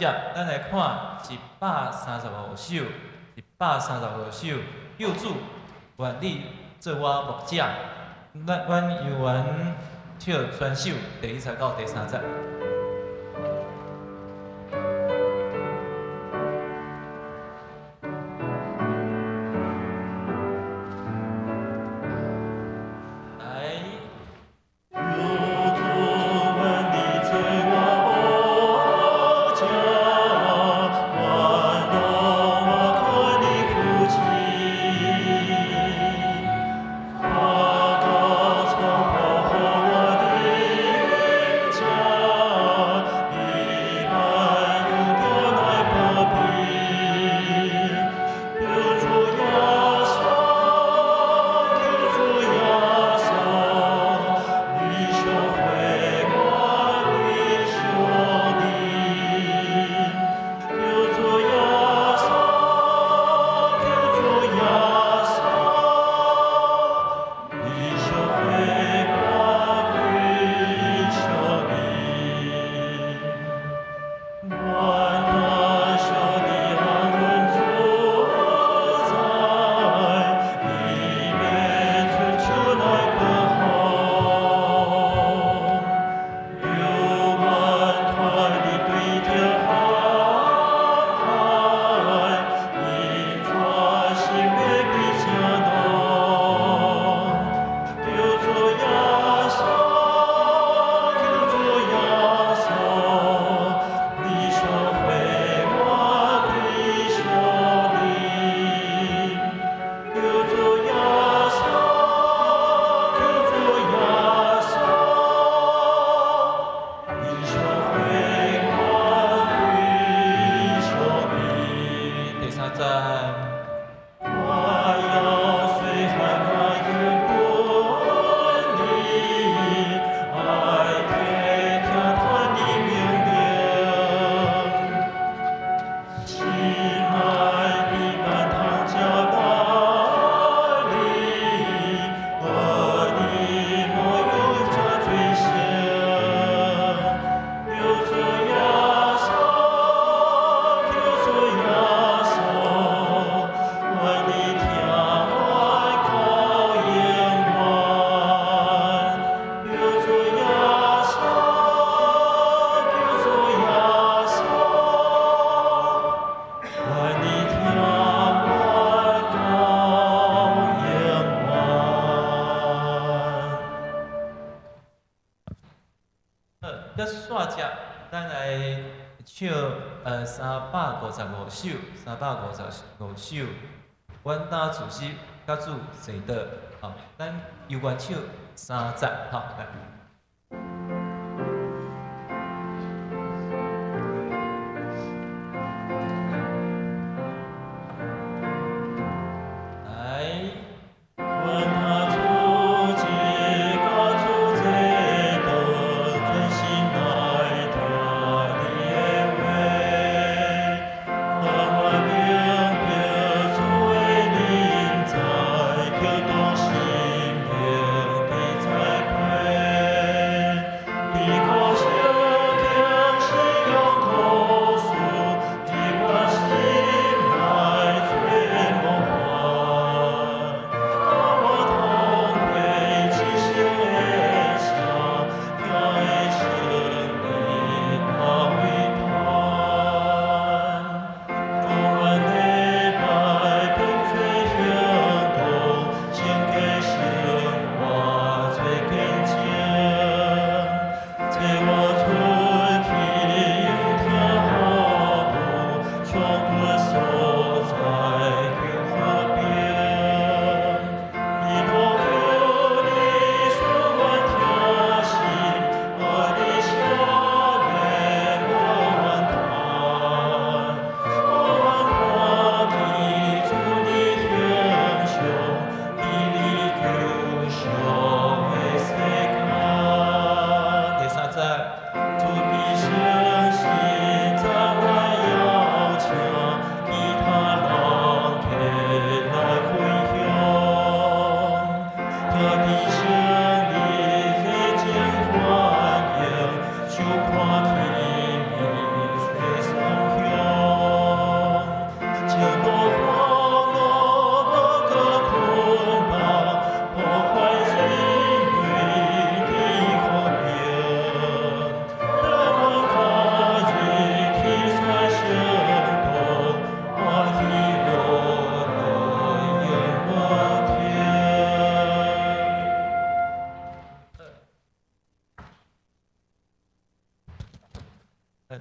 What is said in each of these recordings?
節，咱來看135首，135首，救主，願你做我牧者，咱阮猶原唱全首第一節到第三節。355首，355首，阮担自私佮主坐倒，吼，咱猶原唱三節，吼，來。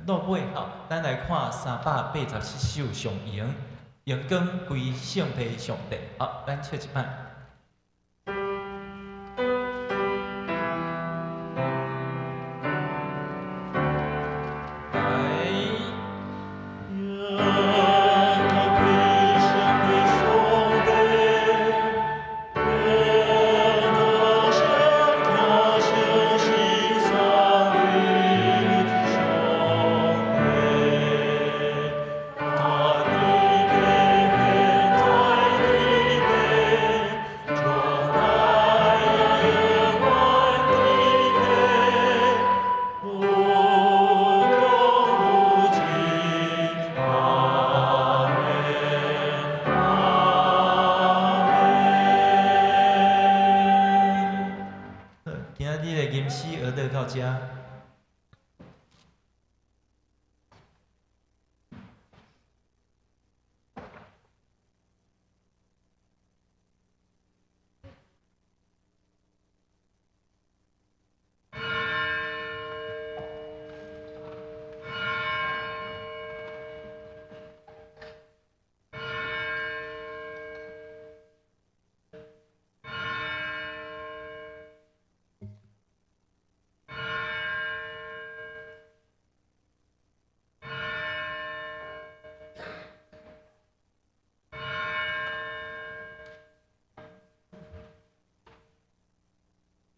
落尾吼，咱來看387首上榮，榮光歸聖父上帝。好，咱唱一擺。來。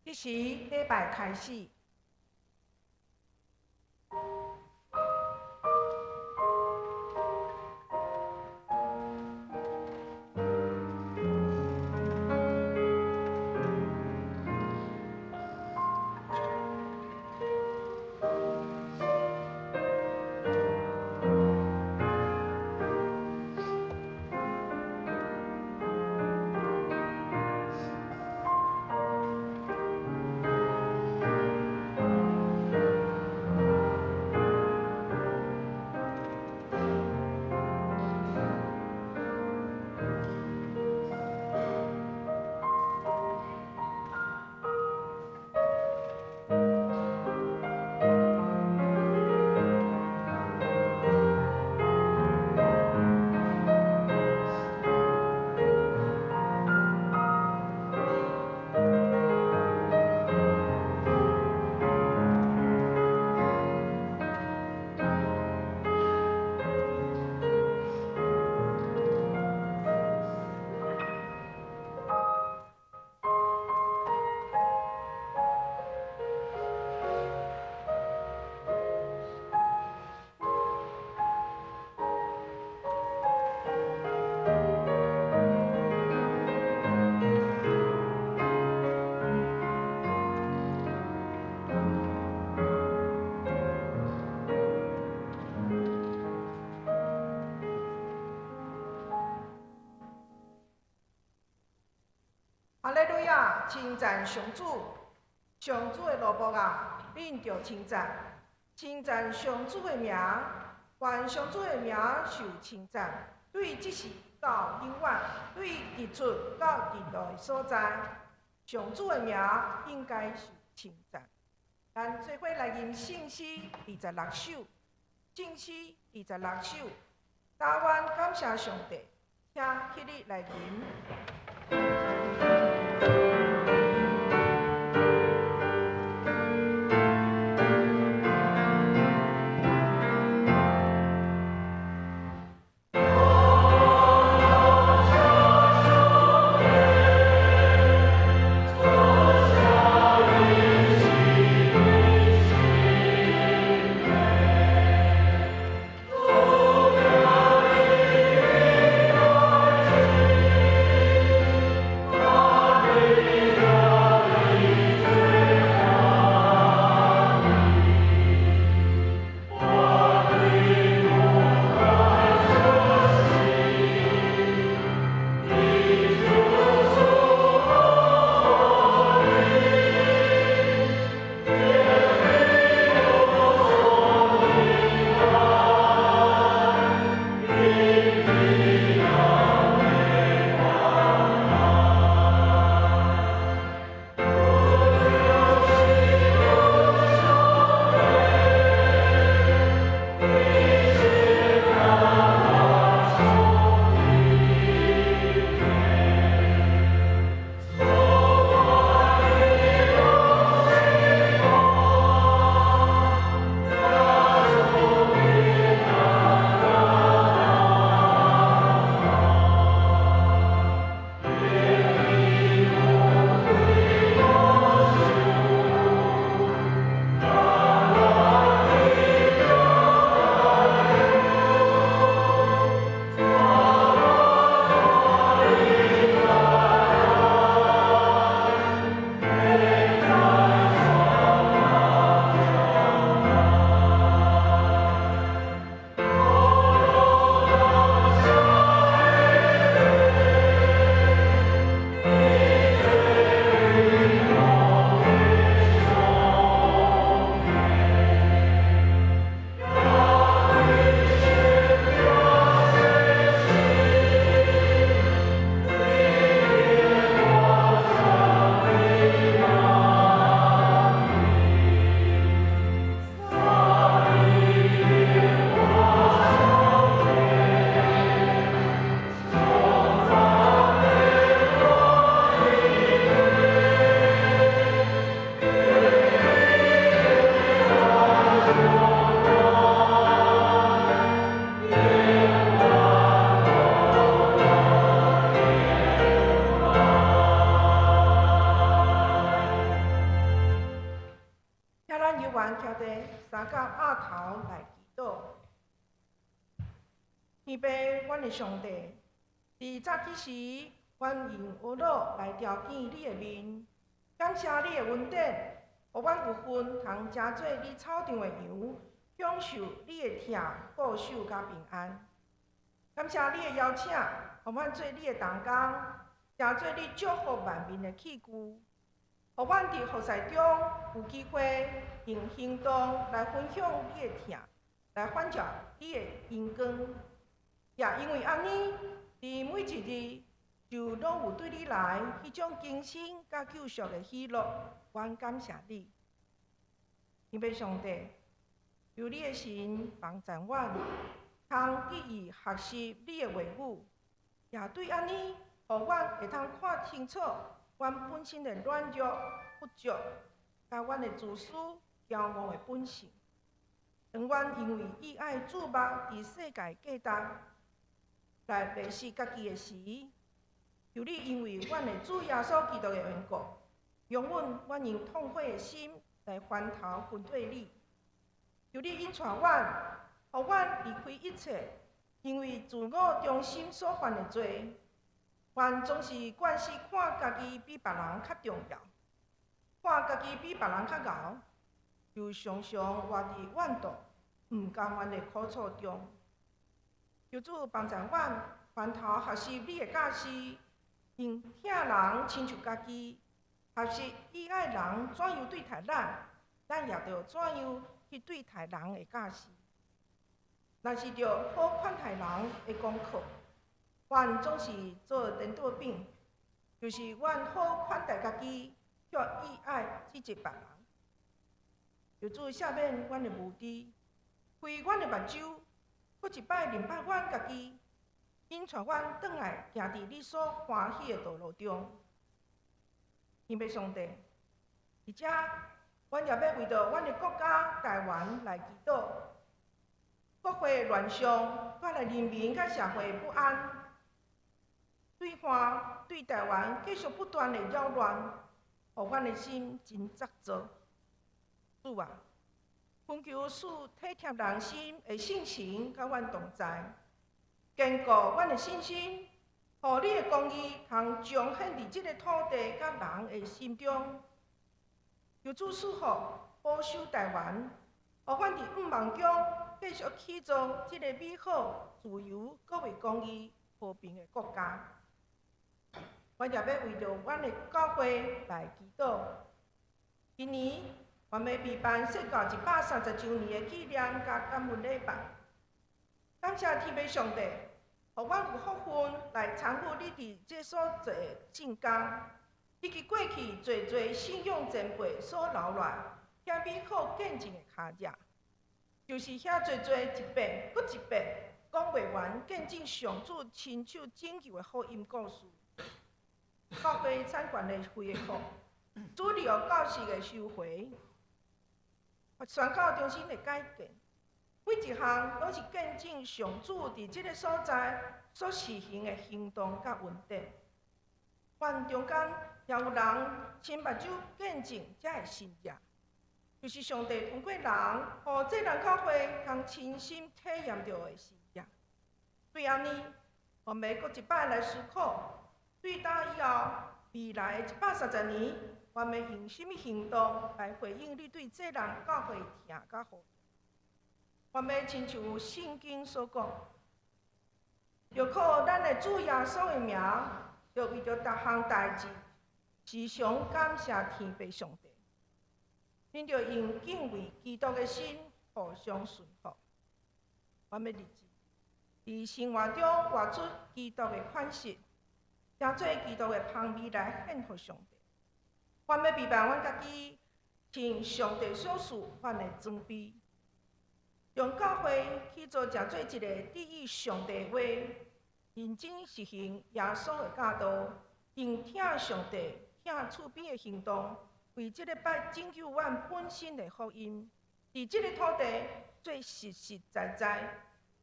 這時禮拜開始。哈利路亞，稱讚上主，上主的奴僕啊，恁著稱讚，稱讚上主的名，願上主的名受稱讚，對這時到永遠，對日出到日落的所在，上主的名應該受稱讚。咱做伙來吟聖詩26首，聖詩26首，台灣感謝上帝，請起立來吟。 Amen. 猶原徛佇三角額頭來祈禱。天父，阮的上帝，佇早起時，阮用懊惱來朝見你的面，感謝你的恩典，予阮有份通成做你草場的羊，享受你的疼、顧守佮平安。感謝你的邀請，予阮做你的同工，成做你祝福萬民的器具，予阮佇服侍中有機會用行動來分享你的疼，來反照你的榮光。也因為按呢，佇每一日就攏有對你來彼種更新佮救贖的喜樂，阮感謝你。天父上帝，求你的神幫助阮，通記憶學習你的話語，也對按呢，予阮會通看清楚阮本身的軟弱、不足，佮阮的自私、驕傲的本性。當阮因為意愛注目佇世界價值來迷失家己的時，求你因為阮的主耶穌基督的緣故，容阮阮用痛悔的心來回頭跟隨你。求你引帶阮，予阮離開一切因為自我中心所犯的罪。阮總是慣勢看家己比別人較重要，看家己比別人較𠢕，又常常活佇怨妒、毋甘願的苦楚中。求主幫助阮回頭學習你的教示，用疼人親像家己，學習你愛人怎樣對待咱，咱也著怎樣去對待人的教示。若是著好款待人的功課，阮總是做顛倒餅，就是阮好款待家己，卻意愛拒絕別人。求主赦免阮的無知，開阮的目睭，閣一擺認捌阮家己，引帶阮轉來行佇你所歡喜的道路中。天父上帝，而且阮也欲為著阮的國家台灣來祈禱。國會亂象帶來人民佮社會不安，對岸對台灣繼續不斷的擾亂，予阮的心真焦躁。主啊，懇求賜體貼人心的聖神佮阮同在，堅固阮的信心，予你的公義通彰顯佇這个土地佮人的心中。求主賜福保守台灣，予阮佇向望中繼續起造這个美好、自由、閣為公義、和平的國家。阮也欲為著阮的教會來祈禱。今年，阮欲備辦設教130週年的紀念佮感恩禮拜。感謝天父上帝，予阮有福分來參與你佇這所做的聖工，以及過去濟濟信仰前輩所留落遐美好見證的跤跡，就是遐濟濟一遍閣一遍講袂完見證上主親手拯救的福音故事。教會產權的恢復，主日學教室的收回，宣教中心的改建，每一項攏是見證上主佇這个所在所實行的行動佮恩典。阮中間也有人親目睭見證這个神跡，就是上帝通過人，予這人教會通親身體驗著的神跡。對按呢，我們閣一擺來思考，對今以後未來的130年，我們用啥物行動來回應你對這人教會疼佮呼召？我們親像聖經所講，著靠咱的主耶穌的名，就為著逐項代誌，時常感謝天父上帝。恁著用敬畏基督的心互相順服。我欲立志，佇生活中活出基督的款式，成做基督的芳味來獻予上帝。我欲備辦阮家己，穿上帝所賜阮的裝備，用教會去做成做一个佇意上帝話、認真實行耶穌的教導，用疼上帝、疼厝邊的行動，為這个欲拯救阮本身的福音，佇這个土地做實實在在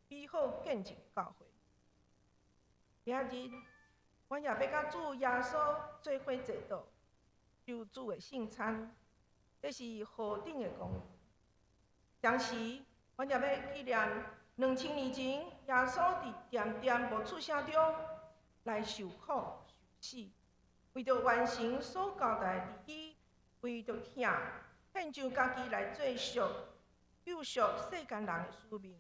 美好見證的教會。今日，阮也欲佮主耶穌做伙坐倒，受主的聖餐，這是何等的光榮！同時，阮也欲紀念2000年前耶穌佇恬恬無出聲中來受苦受死，為著完成所交代的義，為著疼，獻上家己來做贖救贖世間人的使命。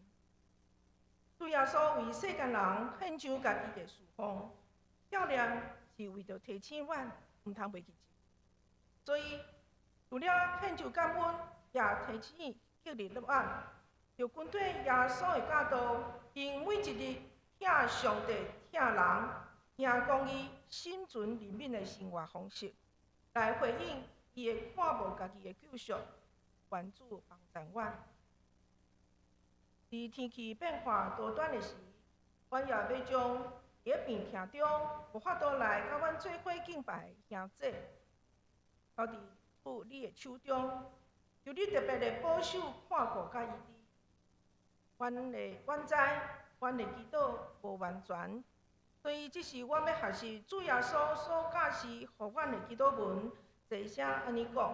主耶穌為世間人獻上家己的侍奉，教練是為著提醒阮毋通袂記。所以，除了獻上感恩，也提醒激勵阮，著跟綴耶穌的教導，用每一日疼上帝、疼人、行公義、心存憐憫的生活方式，來回應伊的看無家己的救贖，願主幫助阮。佇天氣變化多端的時，阮也欲將佇病痛中無法度來佮阮做伙敬拜的兄姊，交佇主你的手中，求你特別的保守看顧佮醫治。阮知，阮的祈禱無完全，所以這時阮欲學習主耶穌所教示予阮的祈禱文，齊聲按呢講：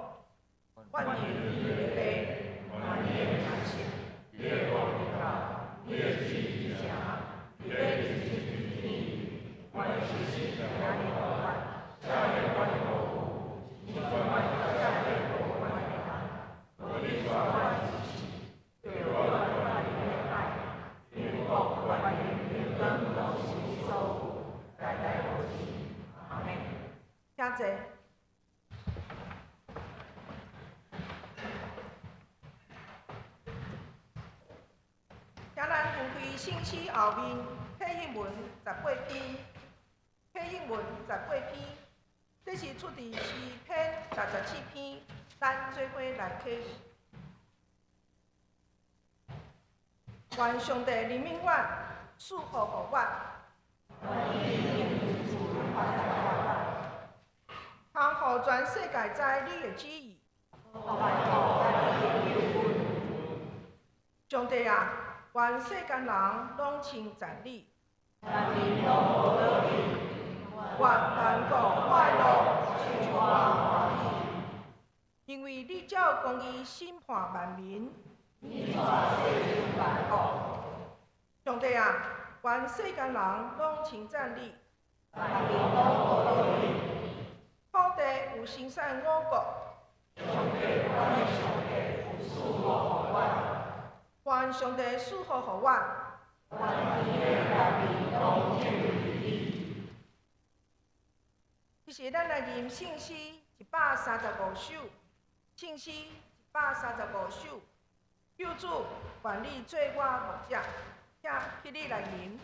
願你的地，願你的名聖，你的國臨到，你的旨意成，你的旨意天，願時時平安的予阮，赦免阮的過誤，親像阮赦免過阮的人，無你帶阮入試，救阮脫離惡，因為國權柄榮光攏是你所有，代代無止。阿們。請坐。請咱翻開聖詩後面啟應文18篇，啟應文十八篇，這是出佇詩篇67篇，咱做伙來啟應。願上帝憐憫阮，賜福予阮。通予全世界知你的旨意。上帝啊，願世間人攏稱讚你。願萬國快樂，唱歌歡喜。因為你照公義審判萬民。上帝啊，願世間人攏稱讚你。土地有生產五穀。願上帝賜福予阮。這時，咱來吟聖詩135首，聖詩135首，救主，願你做我牧者，請起立來吟。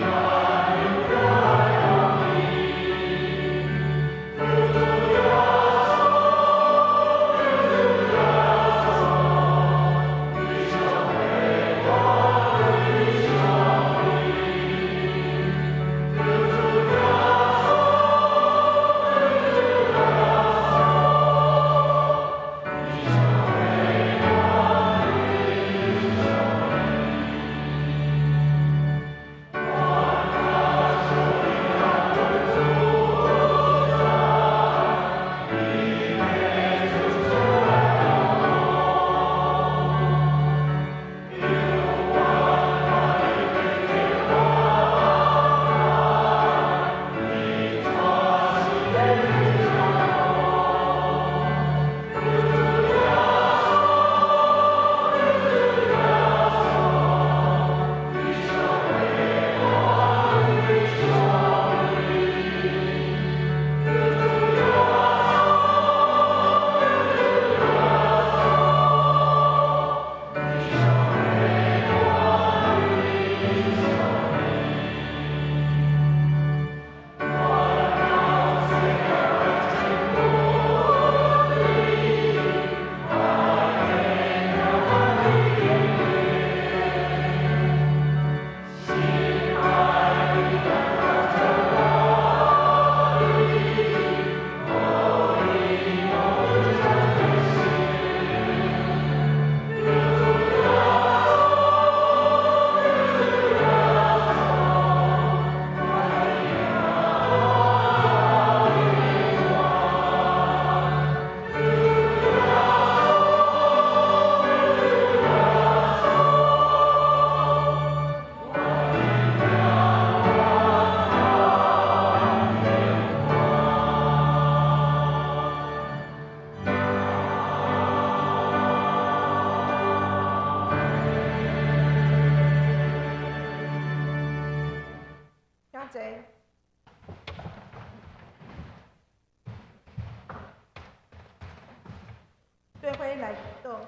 我做伙來祈禱。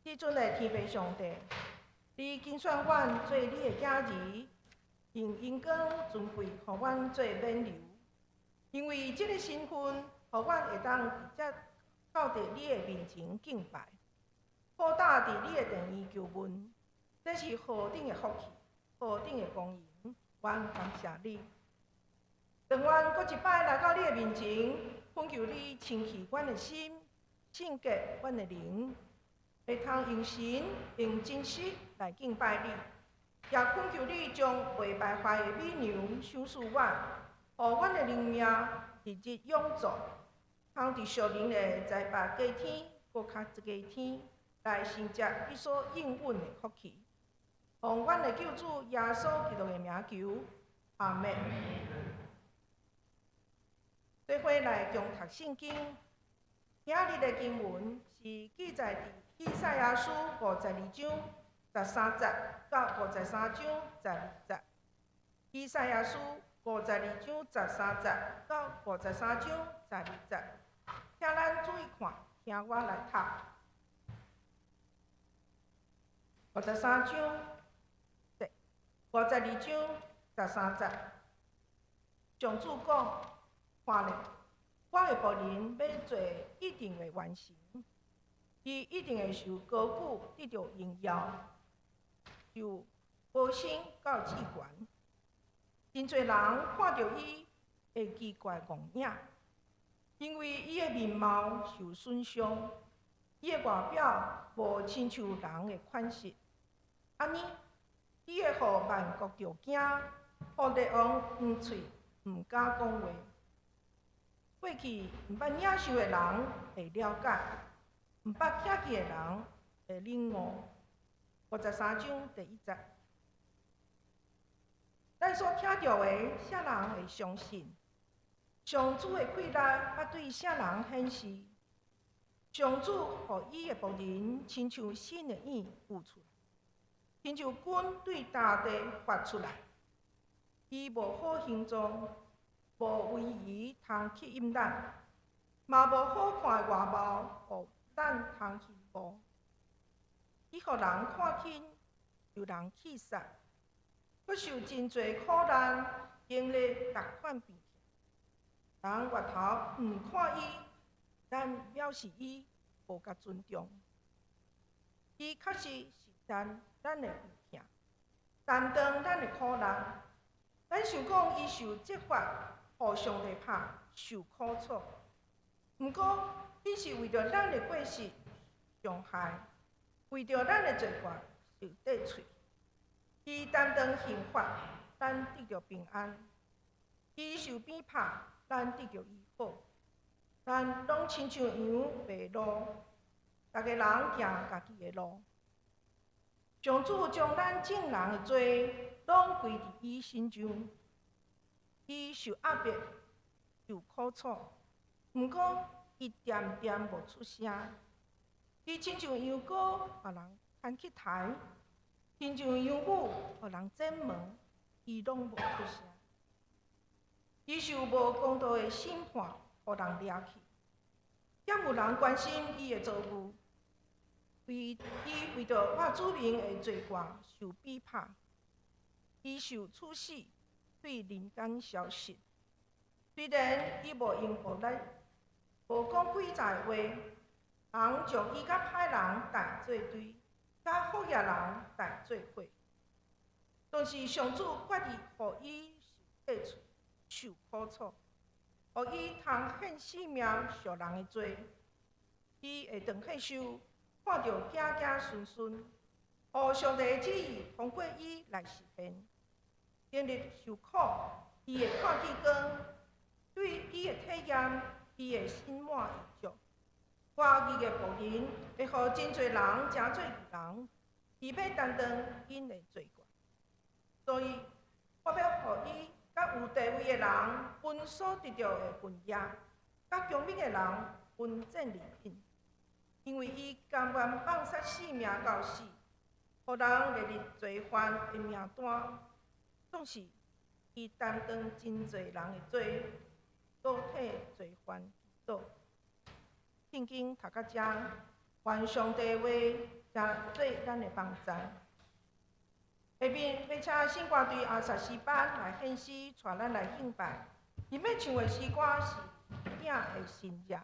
至尊的天父上帝，你揀選阮做你的囝兒，用榮光尊貴予阮做免留，因為這个身份，予阮會當直接到佇你的面前敬拜，好膽佇你的殿院求問，這是何等的福氣，何等的光榮，阮感謝你。當阮閣一擺來到你的面前，懇求你清去阮的心，聖潔阮的靈，會通用神用真實來敬拜你，也懇求你將袂敗壞的美糧賞賜阮，予阮的靈命日日勇壯，通佇屬靈的財帛加添，閣較加添，來承接你所應允的福氣。奉阮的救主耶穌基督的名求，阿們。做伙來共讀聖經，今日的經文是記載佇以賽亞書52章13節到53章12節。以賽亞書五十二章十三節到五十三章十二節，請咱注意看，聽我來讀。五十三章，52章13節，上主講：看咧，我的僕人欲做一定會完成，伊一定會受高舉，得著榮耀，受高升到至懸。真濟人看著伊會奇怪戇影，因為伊的面貌受損傷，伊的外表無親像人的款式。按呢，伊會予萬國著驚，予列王黃喙毋敢講話。過去毋捌領受的人會了解，毋捌聽見的人會領悟。53章第1節，咱所聽著的，啥人會相信？上主的氣力捌對啥人顯示？上主予伊的僕人親像新的影浮出來，親像根對大地發出來。伊無好形狀，無威儀通吸引咱，嘛無好看的外貌，予咱通羨慕。伊予人看輕，受人棄殺，閣受真濟苦難，經歷逐款病痛。人回頭毋看伊，咱藐視伊，無共尊重。伊確實承擔咱的病痛，擔當咱的苦難。咱想講伊受責罰，予上帝拍，受苦楚。毋過，伊是為著咱的過失傷害，為著咱的罪過受釘槌。伊擔當刑罰，咱得著平安；伊受鞭拍，咱得著醫好。咱攏親像羊迷路，逐个人行家己的路。上主將咱眾人的罪攏歸佇伊身上，伊受壓迫，受苦楚，毋過伊恬恬無出聲。伊親像羊羔，予人牽去刣；親像羊母，予人剪毛，伊攏無出聲。伊受無公道的審判，予人掠去，也無人關心伊的遭遇。為伊為著我子民的罪過受逼迫，伊受處死，對人間消失。雖然伊無用暴力，無講詭詐的話，人將伊佮歹人代做堆，佮福業人代做伙。但是上主決意予伊受釘槌、受苦楚，予伊通獻性命贖人的罪。伊會當享受看著子子孫孫，予上帝的旨意通過伊來實現。經歷受苦，伊會看見光，對伊的體驗，伊會心滿意足。我義的僕人會予真濟人成做義人，伊欲擔當𪜶的罪過。所以，我欲予伊佮有地位的人分所得著的份業，佮強猛的人分戰利品。因為伊甘願放殺性命到死，予人列入罪犯的名單，總是伊擔當真濟人的罪，倒退罪犯祈禱。聖經讀到遮，願上帝話成做咱的幫助。下面欲請聖歌隊阿薩詩班來獻詩，帶咱來敬拜。𪜶欲唱的詩歌是《鼎的新約》。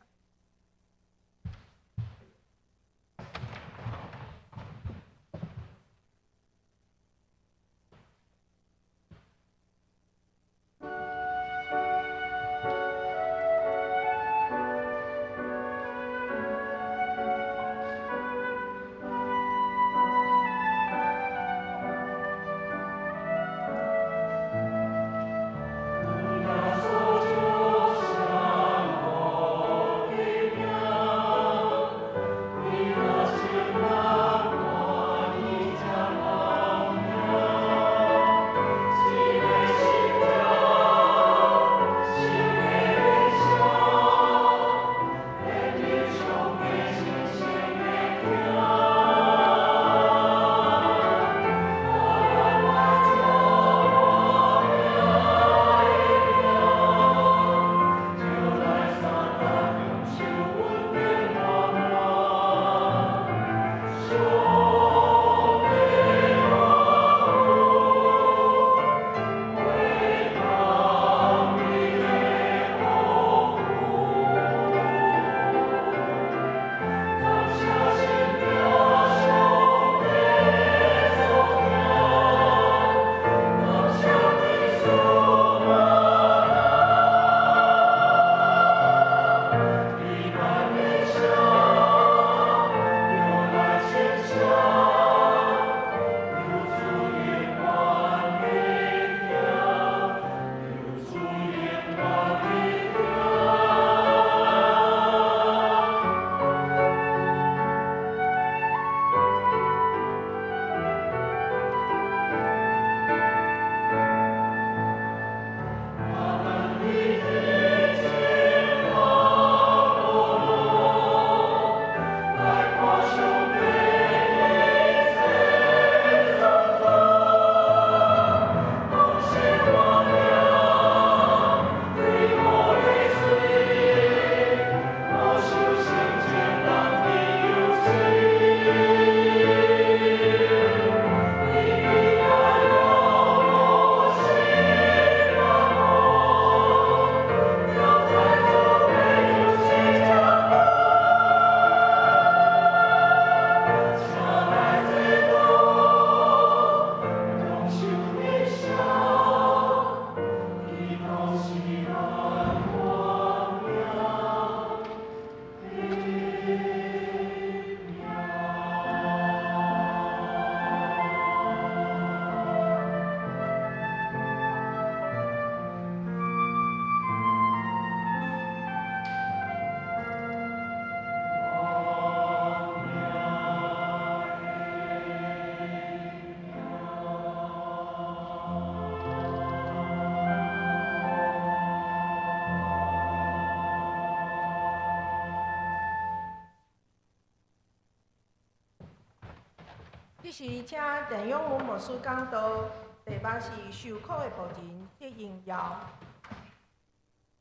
這時請鄭永文牧師講道，題目是受苦的僕人得榮耀。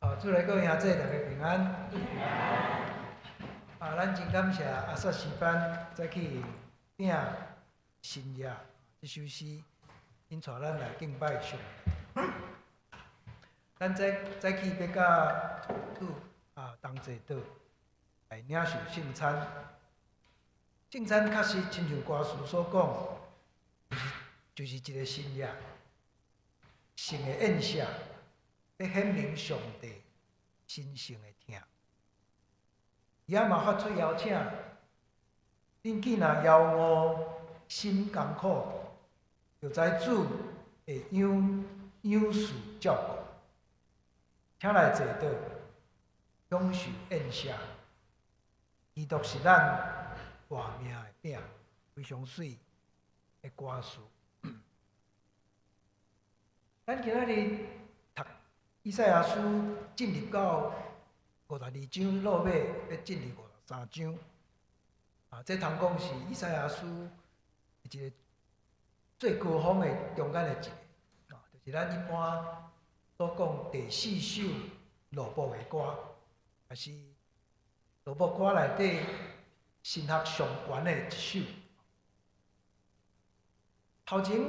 啊，主內各位兄弟大家平安。啊，咱真感謝阿薩詩班早起鼎新約這首詩，𪜶帶咱來敬拜上帝。咱早早起欲佮主啊同齊桌來領受聖餐。聖餐確實親像歌詞所講，就是一個新約，聖的宴席，欲顯明上帝神聖的疼。伊也嘛發出邀請，恁既若枵餓、心艱苦，就知主會養養賜照顧，請來坐桌，享受宴席。基督是咱活命的餅，非常媠的歌詞。咱今仔日讀以賽亞書進入到52章落尾，欲進入53章。啊，這通講是以賽亞書一個最高峰的中間的一個，啊，就是咱一般所講第四首羅卜的歌，也是羅卜歌內底神學上懸的一首。頭前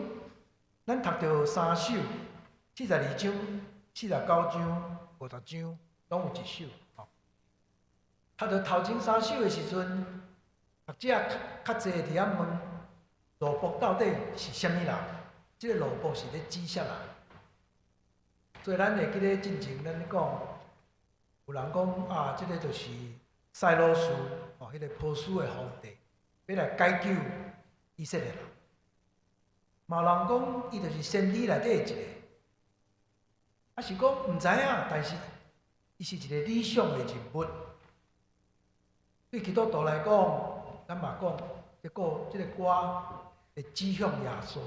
咱讀著三首，42章、49章、50章，攏有一首。讀著頭前三首的時陣，學者較濟佇遐問羅卜到底是啥物人？這个羅卜是咧指啥人？所以咱會記得進前咱咧講，有人講啊，這个就是賽魯斯哦，彼个波斯的皇帝，欲來解救以色列人。嘛有人講，伊就是先知內底的一个，啊是講毋知影，但是伊是一个理想的人物。對基督徒來講，咱嘛講，這个歌會指向耶穌。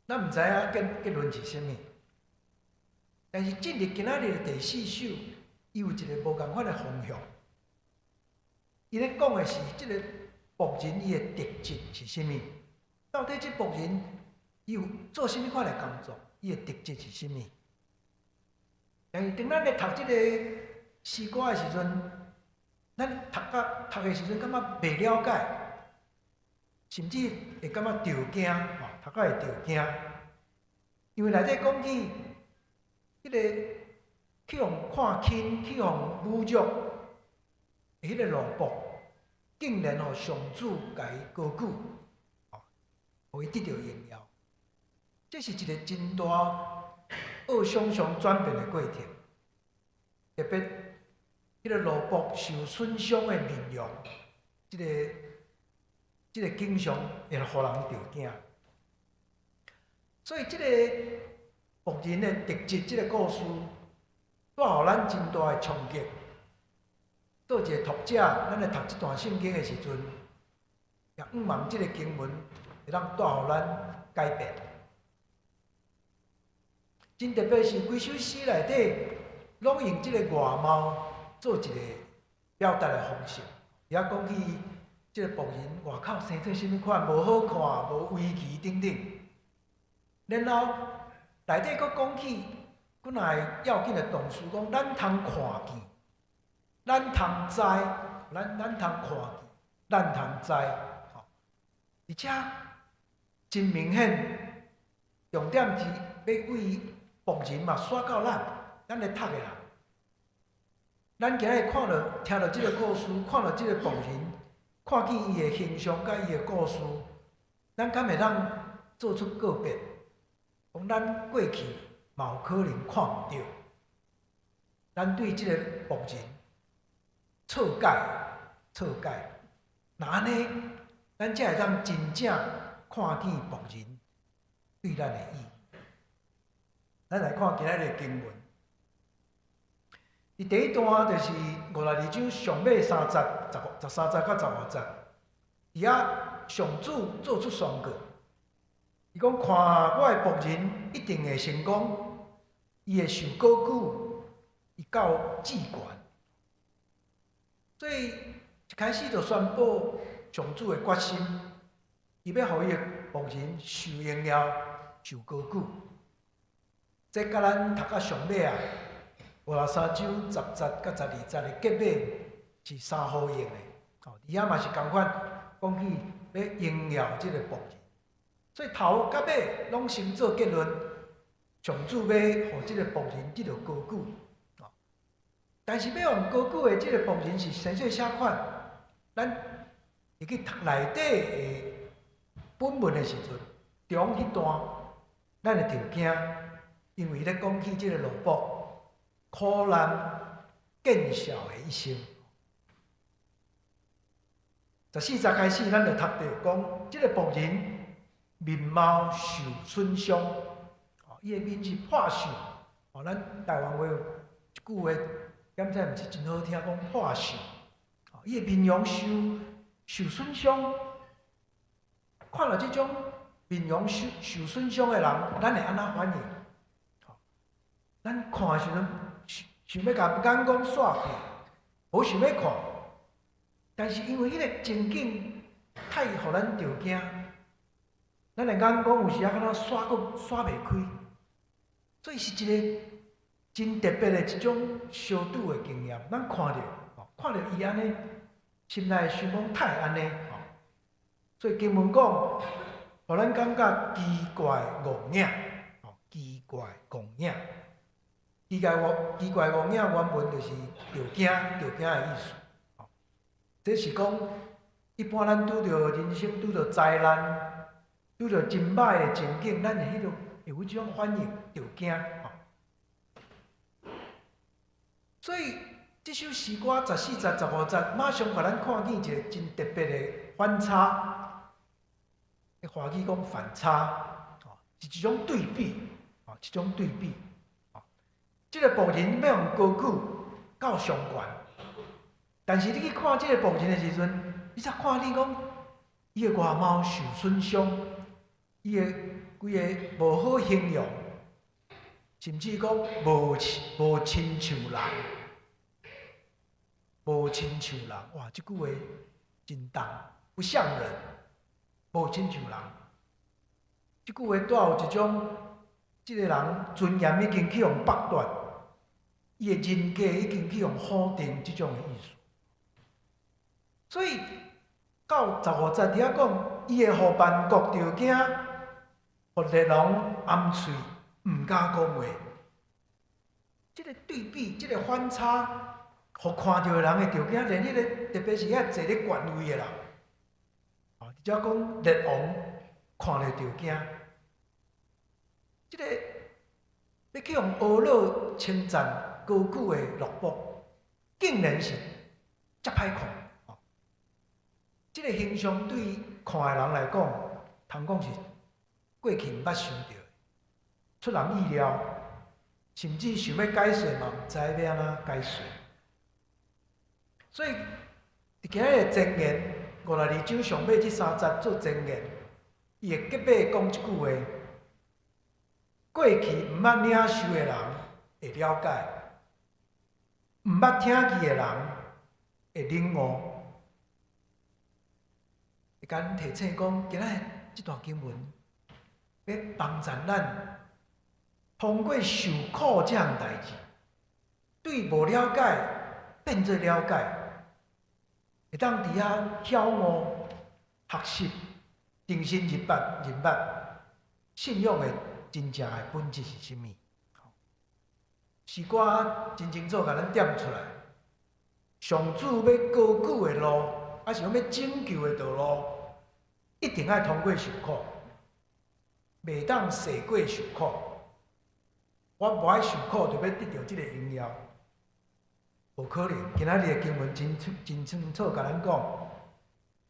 咱毋知影結論是啥物，但是進入今仔日的第四首，伊有一个無仝款的方向。伊咧講的是這个僕人伊的特質是啥物？到底這僕人伊有做啥物款的工作？伊的特質是啥物？但是當咱咧讀這个詩歌的時陣，咱讀甲讀的時陣感覺袂了解，甚至會感覺著驚，吼，讀甲會著驚。因為內底講起，彼个去予看輕、去予侮辱的彼个奴僕，竟然予上主共伊高舉，吼，予伊得著榮耀。這是一个真大惡想象轉變的過程。特別，彼个奴僕受損傷的面容，這个景象會予人著驚。所以，這个僕人的特質，這个故事，帶予咱真大的衝擊。做一个讀者，咱咧讀這段聖經的時陣，也向望這个經文會當帶予咱改變。真特別是規首詩內底，攏用這个外貌做一個表達的方式。伊遐講起這个僕人外口生做啥物款，無好看，無威儀等等。然後內底閣講起幾若个要緊的動詞，講咱通看見，咱通知，咱通看見，咱通知，吼。而且真明顯，重點是欲為僕人嘛，煞到咱，咱咧讀的人。咱今日看著、聽著這个故事，看著這个僕人，看見伊的形象佮伊的故事，咱敢會當做出個別？講咱過去嘛有可能看毋著，咱對這个僕人錯解、錯解，若按呢，咱才會當真正看見僕人對咱的意義。咱來看今仔日的經文，佇第一段就是52章上尾三節、13節到15節，佇遐上主做出宣告。伊講看我的僕人一定會成功，伊會受高舉，伊到至懸。所以一開始就宣布上主的決心，伊欲予伊的僕人受榮耀、受高舉。這佮咱讀到上尾啊，53章10節到12節的結尾是相呼應的。哦，佇遐嘛是仝款講起欲榮耀這个僕人。所以頭佮尾攏先做結論，上主欲予這个僕人得著高舉。但是欲予高舉的這个僕人是生做啥款？咱入去讀內底的本文的時陣，中彼段，咱會著驚，因為伊咧講起這个奴僕苦難見效的一生。14節開始，咱就讀著講，這个僕人面貌受損傷，哦，伊的面是破相，哦，咱台灣話有一句話，感覺毋是真好聽，講破相，哦，伊的面容受損傷，看著這種面容受損傷的人，咱會按怎反應？咱看的時陣，想欲共眼光煞去，無想欲看。但是因為彼个情景太予咱著驚，咱的眼光有時仔敢若煞閣煞袂開，所以是一个真特別的一種相拄的經驗。咱看著，看著伊按呢，心內想講哪會按呢，所以經文講，予咱感覺奇怪戇影，奇怪戇影，奇怪戇影原文就是著驚、著驚的意思。這是講，一般咱拄著人生拄著災難，拄著真歹的情景，咱會彼個會有這種反應，著驚。所以這首詩歌14節、15節，馬上予咱看見一個真特別的反差。華語講反差，是一種對比，一種對比。這個僕人欲予高舉到上懸，但是你去看這個僕人的時陣，你才看見講，伊的外貌受損傷，伊的規个無好形容，甚至講無親像人，無親像人，哇！這句話真重，不像人，無親像人。這句話帶有一種，這個人尊嚴已經去予剝奪，伊的人格已經去予否定，這種的意思。所以到15節佇遐講，伊會予萬國著驚，予列王掩喙，毋敢講話。這個對比，這個反差，予看著的人會著驚，連彼個特別是遐坐咧權位的人，哦，直接講列王看著著驚。這個欲去予呵咾稱讚高舉的奴僕，竟然是遮歹看。這個形象對看的人來講，通講是過去毋捌想著的，出人意料，甚至想欲解釋嘛，毋知欲按怎解釋。所以，佇今仔日箴言52章上尾這三節做箴言，伊會結尾講一句話：過去毋捌領受的人會了解，毋捌聽見的人會領悟。會共咱提醒講，今仔日這段經文欲幫助咱通過受苦這項代誌，對無了解變做了解，會當佇遐曉悟、學習、重新認捌信仰的真正的本質是啥物。詩歌真清楚共咱點出來，上主欲高舉的路，抑是講欲拯救的道路，一定愛通過受苦，袂當踅過受苦。我無愛受苦，就欲得著這个榮耀，無可能。今仔日的經文真真清楚，共咱講，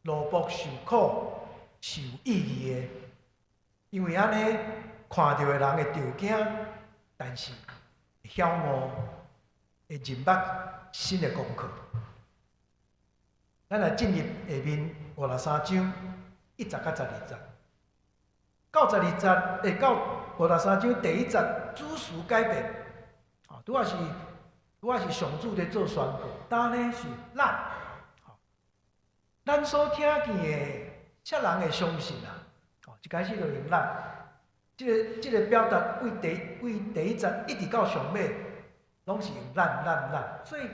奴僕受苦是有意義的，因為按呢看著的人會著驚，但是會曉悟，會認捌新的功課。咱來進入下面53章1節到12節，到12節，會到53章第一節，主詞改變，啊，拄仔是上主佇做宣告，今呢是咱，咱所聽見的，啥人會相信啊？哦，一開始就用咱，這個表達為第一節一直到上尾，攏是用咱咱咱，所以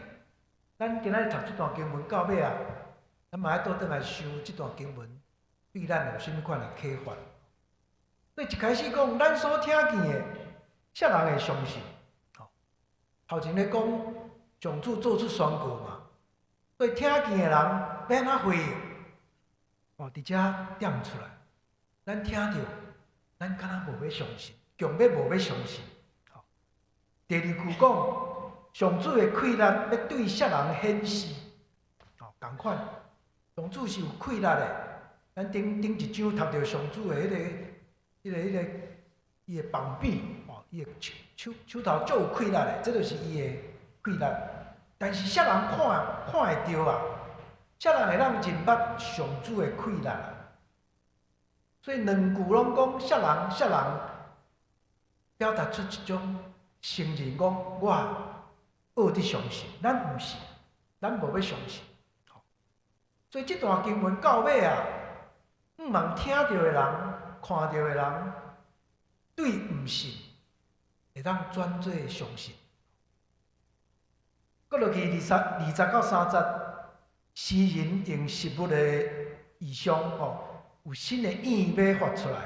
咱今仔日讀這段經文到尾啊，咱嘛愛倒轉來想這段經文對咱有啥物款的啟發。所以一開始講，咱所聽見的，啥人會相信？頭前咧講，上主做出宣告嘛，所以聽見的人欲按怎回應？哦，佇遮點出來，咱聽著，咱敢若無欲相信，強欲無欲相信。第二句講，上主的氣力欲對啥人顯示？哦，仝款，上主是有氣力的。咱頂頂一章讀著上主的彼個伊的膀臂，哦，伊的手手頭足有氣力的，這就是伊的氣力。但是啥人看會著啊？啥人會當認捌上主的氣力啊？所以兩句攏講啥人啥人，表達出一種承認講我愛佇相信，咱毋是，咱無欲相信。所以這段經文到尾啊，向望聽著的人、看著的人，對毋信會當轉做相信。閣落去20到30節，詩人用食物的異象吼，有新的影欲發出來，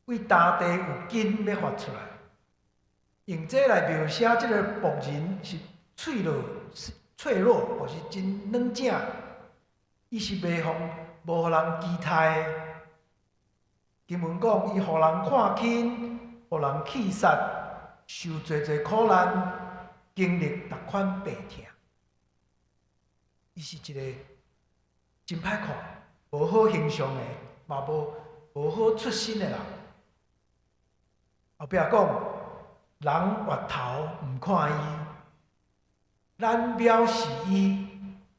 為大地有根欲發出來，用這來描寫這个僕人是脆弱、脆弱，或是真軟正，伊是袂予無予人期待的。經文講，伊予人看輕，予人棄殺，受濟濟苦難，經歷逐款病痛。伊是一个真歹看、無好形象的，嘛無好出身的人。後壁講，人越頭毋看伊，咱藐視伊，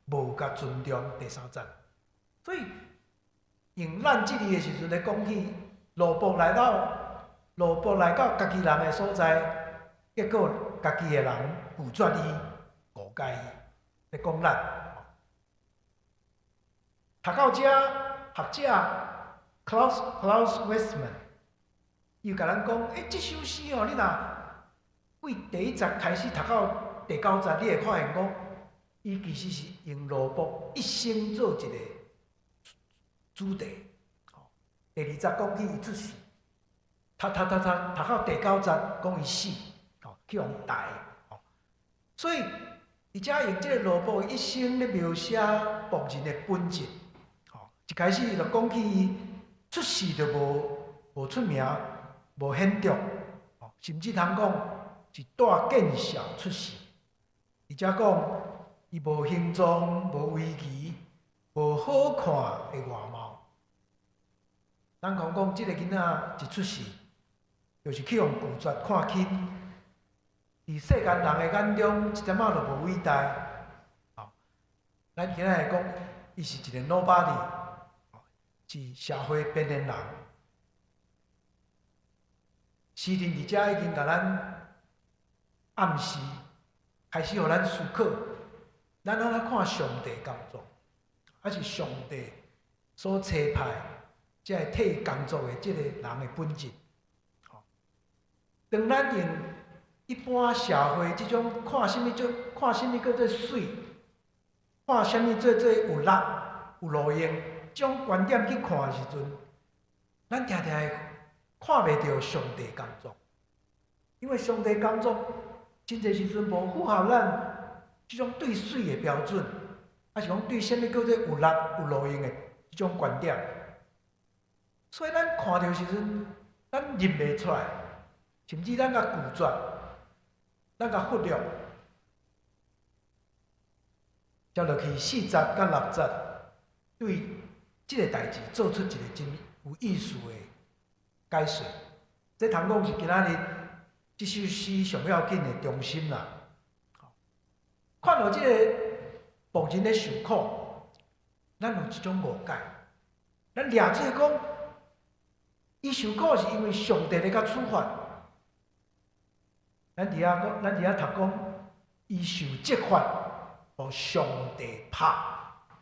無共尊重。第三節，所以用咱這字的時陣咧講起，奴僕來到家己人的所在，結果家己的人拒絕伊、誤解伊，咧講咱。讀到遮，學者 Claus Westman 伊共咱講，欸，這首詩哦，你若對第一節開始讀到第九節，你會發現講，伊其實是用奴僕一生做一個主題。第二節講起伊出世，讀讀讀讀讀到第九節講伊死，吼，去予刣，所以伊遮用這個奴僕一生咧描寫僕人的本質。一開始就講起伊出世就無出名、無顯著，甚至通講是帶見笑出世。而且講伊無形狀、無威儀、無好看的外貌。咱講講這个囡仔一出世，就是去予拒絕看輕，佇世間人的眼中一點仔都無偉大。咱今仔來講，伊是一個 nobody，是社會邊緣人。詩人佇遮已經共咱暗示，開始予咱思考，咱按怎看上帝工作，抑是上帝所差派，這个替伊工作的這个人的本質。當咱用一般社會這種看啥物做，看啥物叫做媠，看啥物做做有力、有路用，這種觀點去看的時陣，咱定定會看袂著上帝工作，因為上帝工作真濟時陣無符合咱這種對媠的標準，抑是講對啥物叫做有力、有路用的這種觀點，所以咱看著時陣，咱認袂出來，甚至咱共拒絕，咱共忽略。接落去四節佮六節，對這个代誌做出一個真有意思的解說。這通講是今仔日這首詩上要緊的中心啦。看著這个僕人咧受苦，咱有一種誤解，咱掠做講，伊受苦是因為上帝咧共處罰。咱佇遐講，咱佇遐讀講，伊受責罰，予上帝拍，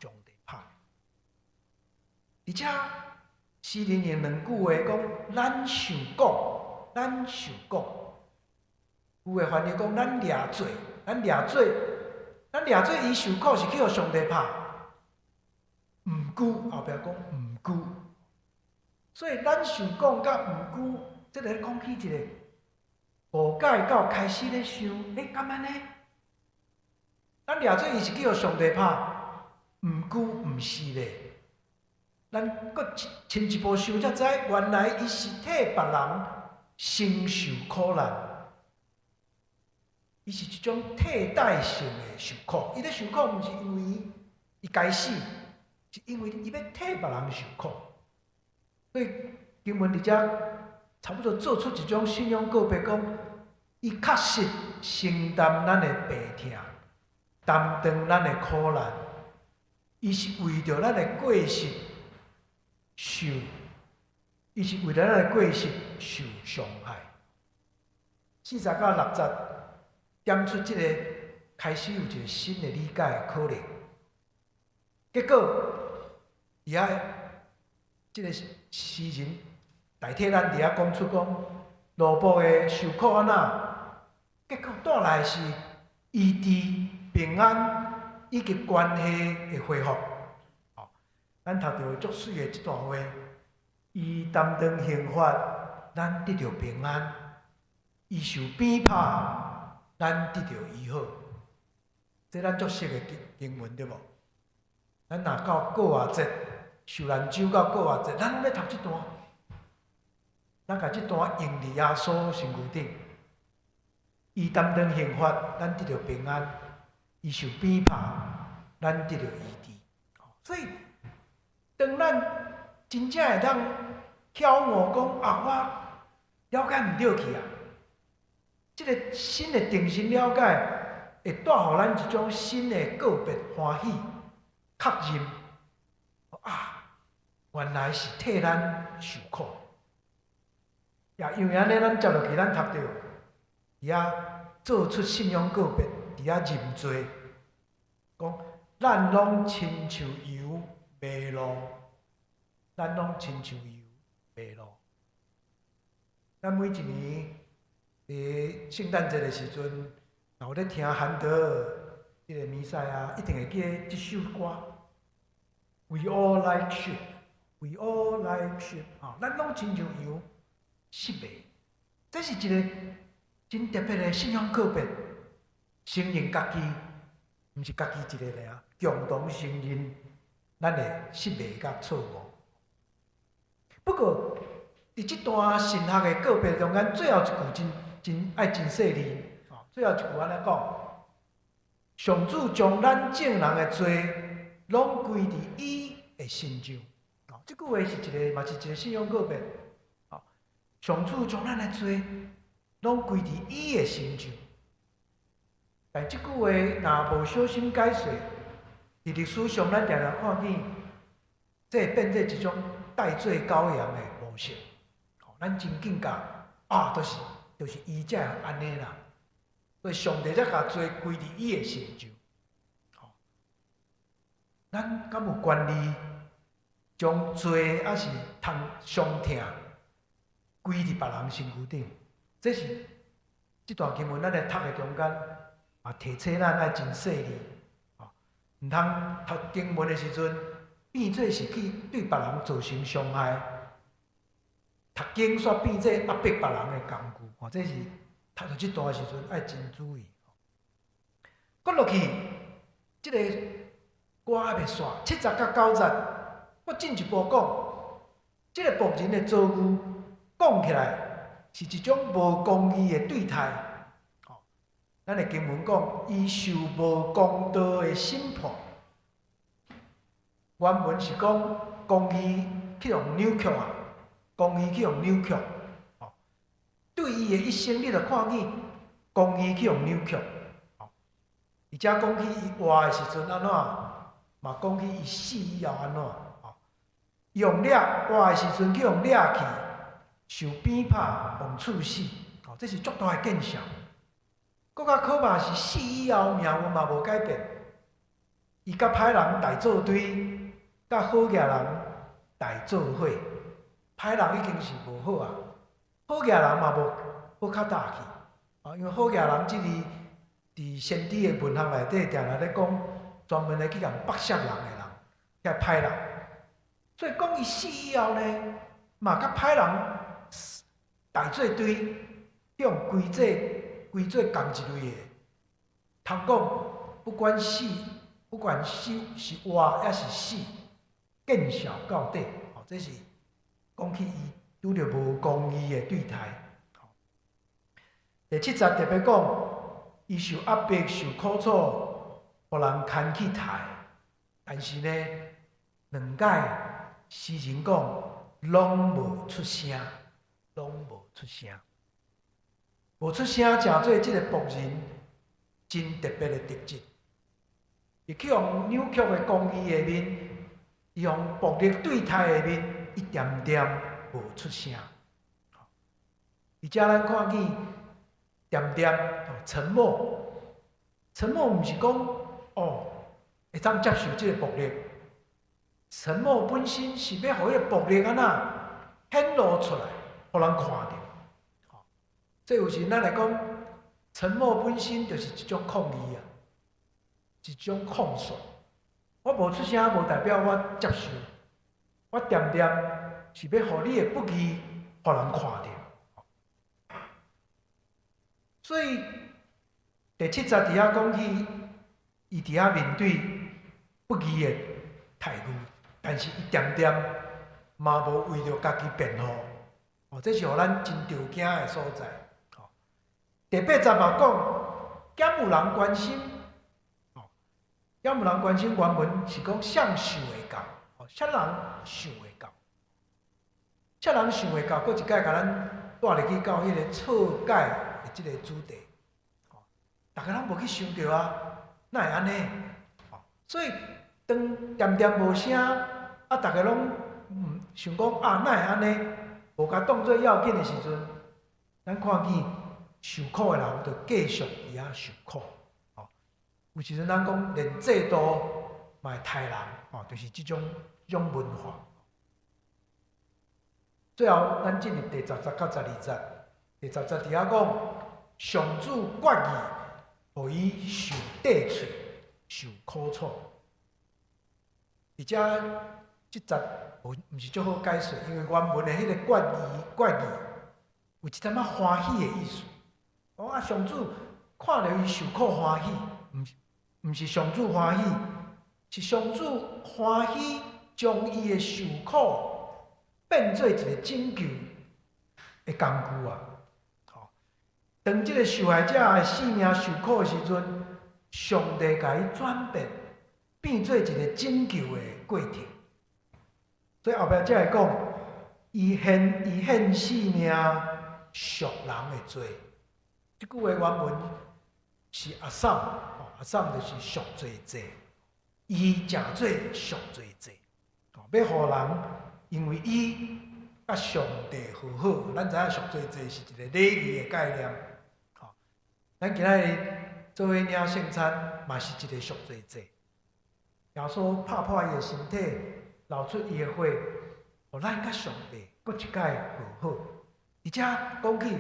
上帝拍。而且詩人用兩句話講，咱想講，咱想講。有的翻譯講，咱掠做，咱掠做，咱掠做，伊受苦是去予上帝拍。毋過後壁講毋過，所以咱想講佮毋過，這个講起一个誤解到開始咧想，欸，敢按呢？咱掠做伊是去予上帝拍，毋過毋是咧。咱閣深一步想才知，原來伊是替別人承受苦難，伊是一種替代性的受苦。伊咧受苦，毋是因為伊該死，是因為伊欲替別人受苦。所以經文佇遮差不多做出一種信仰告白，講伊確實承擔咱的病痛，擔當咱的苦難，伊是為著咱的過失受，伊是為著咱的過失受傷害。4節到6節點出這個開始有一個新的理解的可能。結果，伊遐這個詩人代替咱佇遐講出講，奴僕的受苦按怎？結果帶來是醫治平安以及關係的恢復。咱讀著足媠的這段話，伊擔當刑罰，咱得著平安；伊受鞭拍，咱得著醫好。這咱足熟的經文對無？咱若到過活節，受難週到過活節，咱攏咧讀這段。咱共這段用佇耶穌身軀頂，伊擔當刑罰，咱得著平安；伊受鞭拍，咱得著醫治。所以，當咱真正會當曉悟講啊，我了解毋對去啊！這个新的重新了解，會帶予咱一種新的告別歡喜、確認啊，原來是替咱受苦。也因為按呢，咱接落去，咱讀著佇遐做出信仰告別，佇遐認罪，講咱攏親像羊迷路，咱攏親像羊迷路。咱每一年佇聖誕節的時陣，若有咧聽韓德爾這个彌賽亞，一定會記得這首歌。We all like sheep, we all like sheep。啊，咱攏親像羊失迷，這是一个真特別的信仰告別，承認家己，毋是家己一个爾，共同承認咱的失迷佮錯誤。不過，佇這段神學的告別中間，最後一句真真愛真細膩。最後一句按呢講：上主將咱眾人的罪攏歸佇伊的身上。哦，這句話是一個，嘛是一個信仰告別。上主將咱的罪攏歸佇伊的身上。但這句話若無小心解釋，佇歷史上咱定定看見，這會變做一種代罪羔羊的模式。咱真緊共啊，就是伊才會按呢啦。所以上帝才共罪歸佇伊的身上。咱敢有權利將罪抑是通傷痛歸佇別人身軀頂？這是這段經文咱咧讀的中間，啊，提醒咱愛真細膩，毋通讀經文的時陣變做是去對別人造成傷害。讀經煞變做壓迫別人的工具，吼，這是讀著這段的時陣愛真注意。閣落去，這个歌猶未煞，7節佮9節，閣進一步講，這个僕人的遭遇講起來是一種無公義的對待。吼，咱的經文講，伊受無公道的審判。原文是講公義去予扭曲啊，公義去予扭曲。吼，對伊的一生，你就看見公義去予扭曲。而且講起伊活的時陣按怎，嘛講起伊死以後按怎。吼，予掠活的時陣去予掠去，受鞭拍，予處死。吼，這是足大的見笑。閣較可怕是死以後命運嘛無改變，伊佮歹人大做堆，佮好額人大做伙。歹人已經是無好啊，好額人嘛無好較大去。啊，因為好額人這字佇先知的文學內底，定定咧講，專門咧去共剝削人的人，遐歹人。所以講伊死以後呢，嘛佮歹人大做堆，用歸做歸做仝一類的。通講，不管死，不管死是活抑是死，見笑到底。哦，這是講起伊拄著無公義的對待。第七節特別講，伊受壓迫、受苦楚，予人牽去刣。但是呢，兩擺詩人講，攏無出聲，攏無出聲，無出聲，成做這個僕人真特別的特質。伊去予扭曲的公義下面，伊予暴力對待下面，伊恬恬無出聲。而且咱看見恬恬沉默，沉默毋是講哦會當接受這個暴力。沉默本身是欲予彼个暴力按怎顯露出來，予人看著。這有時咱來講，沉默本身就是一種抗議啊。一種控訴。我無出聲，無代表我接受。我恬恬是欲予你的不義，予人看著。所以第七節佇遐講起，伊佇遐面對不義的待遇，但是伊恬恬嘛無為著家己辯護。哦，這是予咱真著驚的所在。第八節嘛講，敢有人關心？哦，敢有人關心？原文是講誰想會到？哦，啥人想會到？啥人想會到？閣一擺共咱帶入去到彼個錯解的這個主題。哦，逐家攏無去想著啊，哪會按呢？哦，所以當恬恬無聲，啊，逐家攏毋想講啊，哪會按呢？無共當做要緊的時陣，咱看見受苦的人就繼續佇遐受苦。哦，有時陣咱講連制度嘛會刣人，哦，就是這種文化。最後，咱進入第十節到十二節。第十節佇遐講，上主決意，予伊受塊喙，受苦楚。而且這節無毋是足好解釋，因為原文的彼個決意，決意有一點仔歡喜的意思。講啊，上主看著伊受苦歡喜，毋是毋是上主歡喜，是上主歡喜將伊的受苦變做一個拯救的工具啊！吼，當這個受害者的性命受苦的時陣，上帝共伊轉變，變做一個拯救的過程。所以後壁才會講，伊獻性命贖人的罪。這句話原文是阿薩，阿薩就是贖罪祭，伊成做贖罪祭，欲予人因為伊佮上帝和好。咱知影贖罪祭是一個禮儀的概念。吼，咱今仔日做伙領聖餐，嘛是一個贖罪祭。耶穌拍破伊的身體，流出伊的血，予咱佮上帝閣一擺和好。而且講起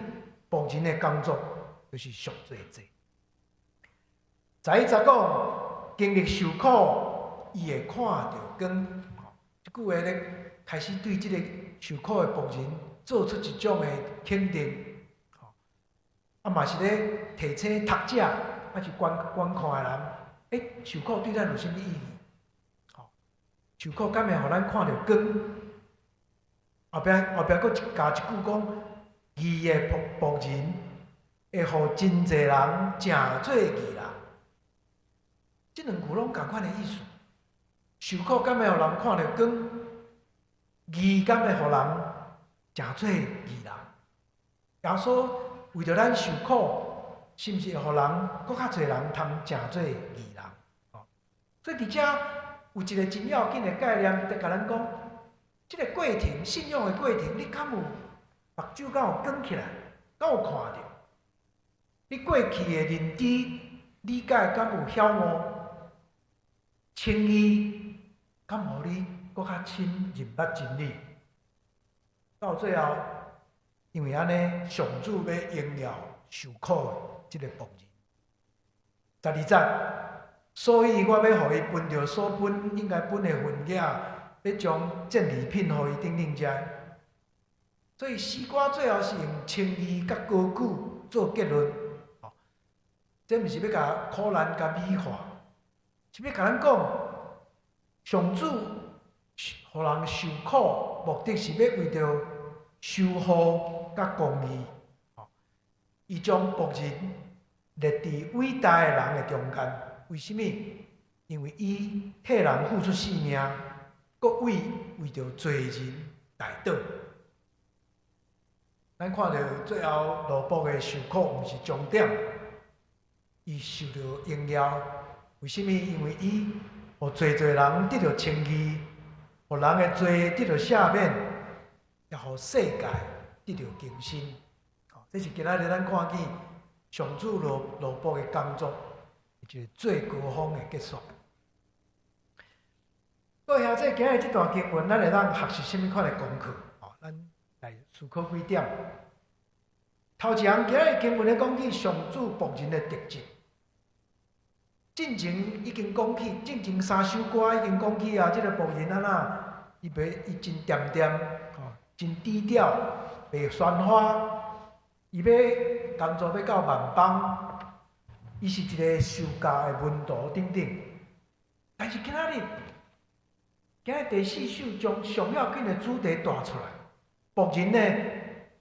僕人的工作，就是贖罪祭。11節講，經歷受苦，伊會看著光。這句話咧，開始對這個受苦的僕人做出一種的肯定。啊，嘛是咧提醒讀者，抑是觀看的人，欸，受苦對咱有啥物意義？受苦敢會予咱看著光？後壁閣加一句講，義的僕人會予真濟人成做義人。這兩句攏仝款的意思。受苦敢會予人看著光？義敢會予人成做義人？耶穌為著咱受苦，是毋是會予人閣較濟人通成做義人？所以佇遮有一個真要緊的概念，佇共咱講，這個過程，信仰的過程，你敢有目睭敢有光起來，敢有看著？你過去的認知、理解敢有曉悟？稱義敢予你閣較深認捌真理？到最後，因為按呢，上主欲榮耀受苦的這個僕人。十二節，所以我欲予伊分著所本應該分的份額，欲將戰利品予伊等等遮。所以詩歌最後是用稱義佮高舉做結論。這毋是欲共苦難共美化，是欲共咱講，上主予人受苦，目的是欲為著修護佮公義。伊將僕人立佇偉大的人的中間，為啥物？因為伊替人付出性命，閣為著罪人代禱。咱看著最後奴僕的受苦，毋是終點，伊受著榮耀。為啥物？因為伊予濟濟人得著稱義，予人的罪得著赦免，也予世界得著更新。這是今仔日咱看見上主奴僕的工作，一個最高峰的結束。各位兄弟，今日這段經文，咱會當學習啥物款的功課？哦，咱來思考幾點。頭一項，今日經文咧講起上主僕人的特質。進前已經講起，進前三首歌已經講起啊，這個僕人按怎，伊袂伊真恬恬，吼，真低調，袂喧譁，伊欲工作欲到萬邦，伊是一个受教的門徒等等。但是今仔日，今仔日第四首將上要緊的主題帶出來，僕人呢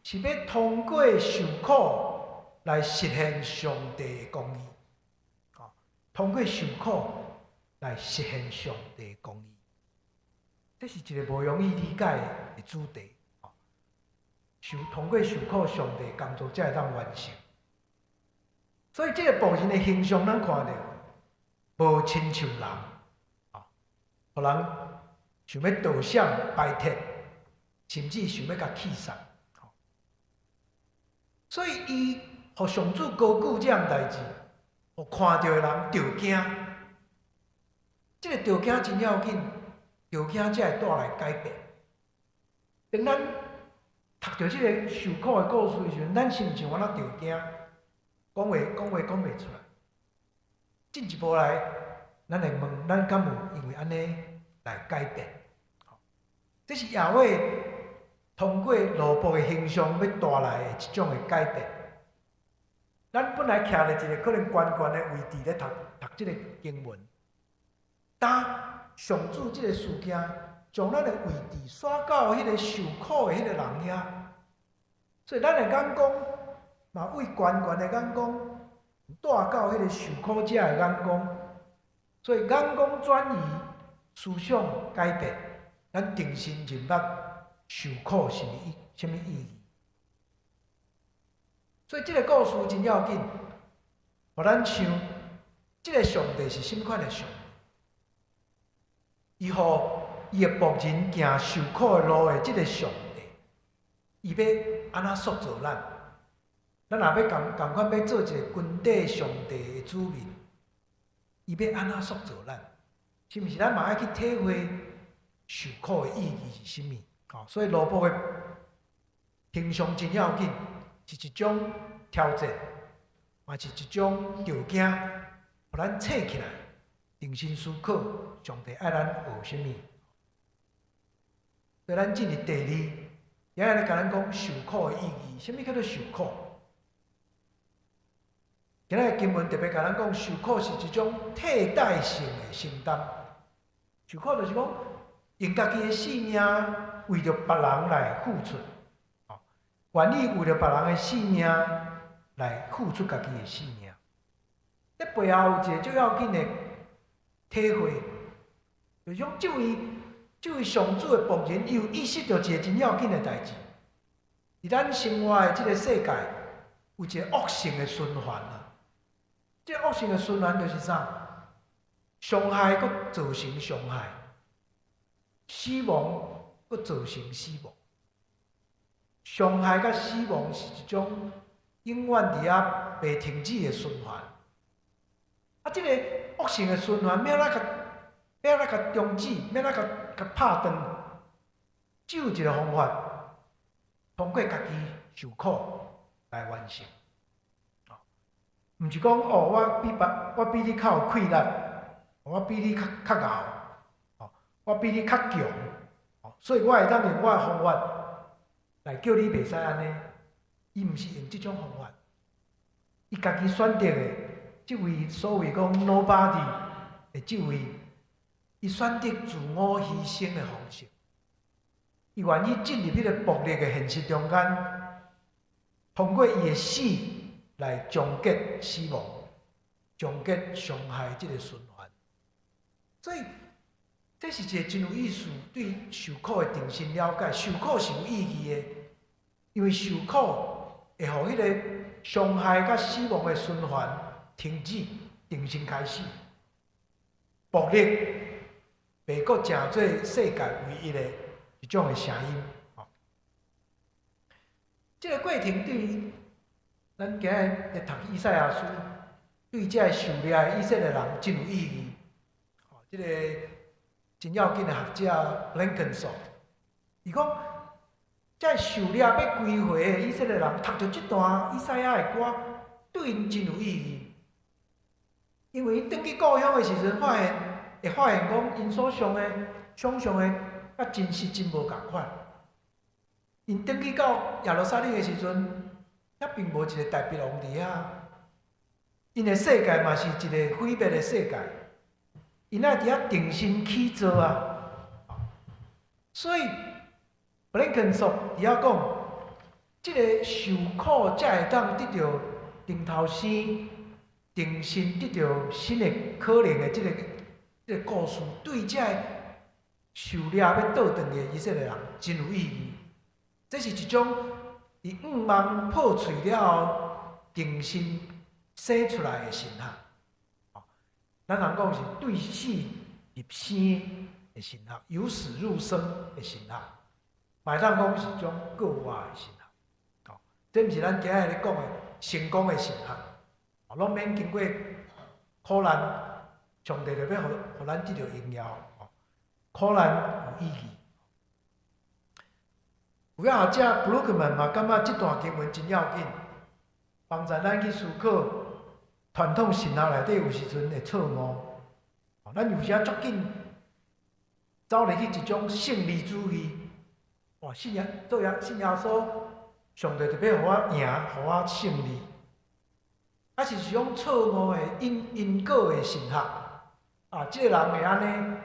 是欲通過受苦來實現上帝的公義。通過受苦來實現上帝的公義，這是一個無容易理解的主題。受通過受苦，上帝工作才會當完成。所以這个僕人的形象，咱看著無親像人，予人想欲倒閃排斥，甚至想欲共棄殺。所以伊予上主高舉這項代誌，予看著的人著驚。這个著驚真要緊，著驚才會帶來改變。當咱讀著這个受苦的故事的時陣，咱是毋是有按怎著驚？講話講話講袂出來。進一步來，咱會問：咱敢有因為按呢來改變？這是耶和華通過奴僕的形象欲帶來的一種的改變。咱本來徛佇一个可能懸懸的位置咧讀讀這个經文，當上主這个事件將咱的位置徙到彼个受苦的彼个人遐，所以咱的眼光嘛對懸懸的眼光帶到彼个受苦者的眼光，所以眼光轉移，思想改變，咱重新認捌受苦是啥物意義。所以這个故事真要緊，予咱想，這个上帝是啥物款的上帝？伊予伊的僕人行受苦的路的這个上帝，伊欲按怎塑造咱？咱若欲仝仝款欲做一个跟綴上帝的子民，伊欲按怎塑造咱？是毋是咱嘛愛去體會受苦的意義是啥物？吼，所以奴僕的形象真要緊，是一種挑戰，嘛是一種著驚，予咱醒起來，重新思考上帝愛咱學啥物。所以咱進入第二，今日來共咱講受苦的意義，啥物叫做受苦？今仔日經文特別共咱講，受苦是一種替代性的承擔。受苦就是講，用家己的性命為著別人來付出，願意為著別人的性命來付出家己的性命。這背後有一个足要緊的體會，就是講這位上主的僕人，伊有意識著一个真要緊的代誌。佇咱生活的這个世界，有一个惡性的循環啊。這个惡性的循環就是啥？傷害閣造成傷害，死亡閣造成死亡。傷害佮死亡是一種永遠佇遐袂停止的循環。啊，這个惡性的循環，欲按怎共欲按怎共終止，欲按怎共共拍斷？只有一个方法，通過家己受苦來完成。毋是講哦，我比你較有氣力，我比你較較𠢕，我比你較強，所以我會當用我的方法來叫你袂使按呢。伊毋是用這種方法，伊家己選擇的這位所謂講 nobody 的這位，伊選擇自我犧牲的方式，伊願意進入彼个暴力的現實中間，通過伊的死來終結死亡，終結傷害這个循環。所以，這是一个真有意思對受苦的重新了解。受苦是有意義的，因為受苦會予彼个傷害佮死亡的循環停止，重新開始。暴力袂閣成做世界唯一的一種的聲音。這个過程對咱今日咧讀以賽亞書，對這个受掠的以色列人真有意義。這个真要緊的學者 Blenkinsopp，伊講，這个受掠欲歸回的以色列人，讀著這段以賽亞的歌，對𪜶真有意義。因為伊轉去故鄉的時陣，發現會發現講，𪜶所想的、想像的，佮真實真無仝款。𪜶轉去到耶路撒冷的時陣，遐並無一個大衛王佇遐。𪜶的世界嘛是一個毀滅的世界，𪜶愛佇遐重新起造啊。所以，布林肯說佇遐講，這个受苦才會當得著重頭生，重新得著新的可能的這个故事，對這个受掠欲倒轉的以色列人真有意義。這是一種佇願望破碎了後，重新生出來的神學。咱人講是對死入生的神學，由死入生的神學，嘛會當講是一種過活的神學。這毋是咱今日咧講的成功的神學，攏免經過苦難，上帝就欲予咱得著榮耀。苦難有意義。有影學者布魯克曼嘛感覺這段經文真要緊，幫助咱去思考傳統神學內底有時陣會錯誤。咱有時足緊走入去一種勝利主義，哇！信耶做耶信耶穌，上帝就欲予我贏，予我勝利。啊是一種錯誤的因因果的神學。啊，這个人會按呢，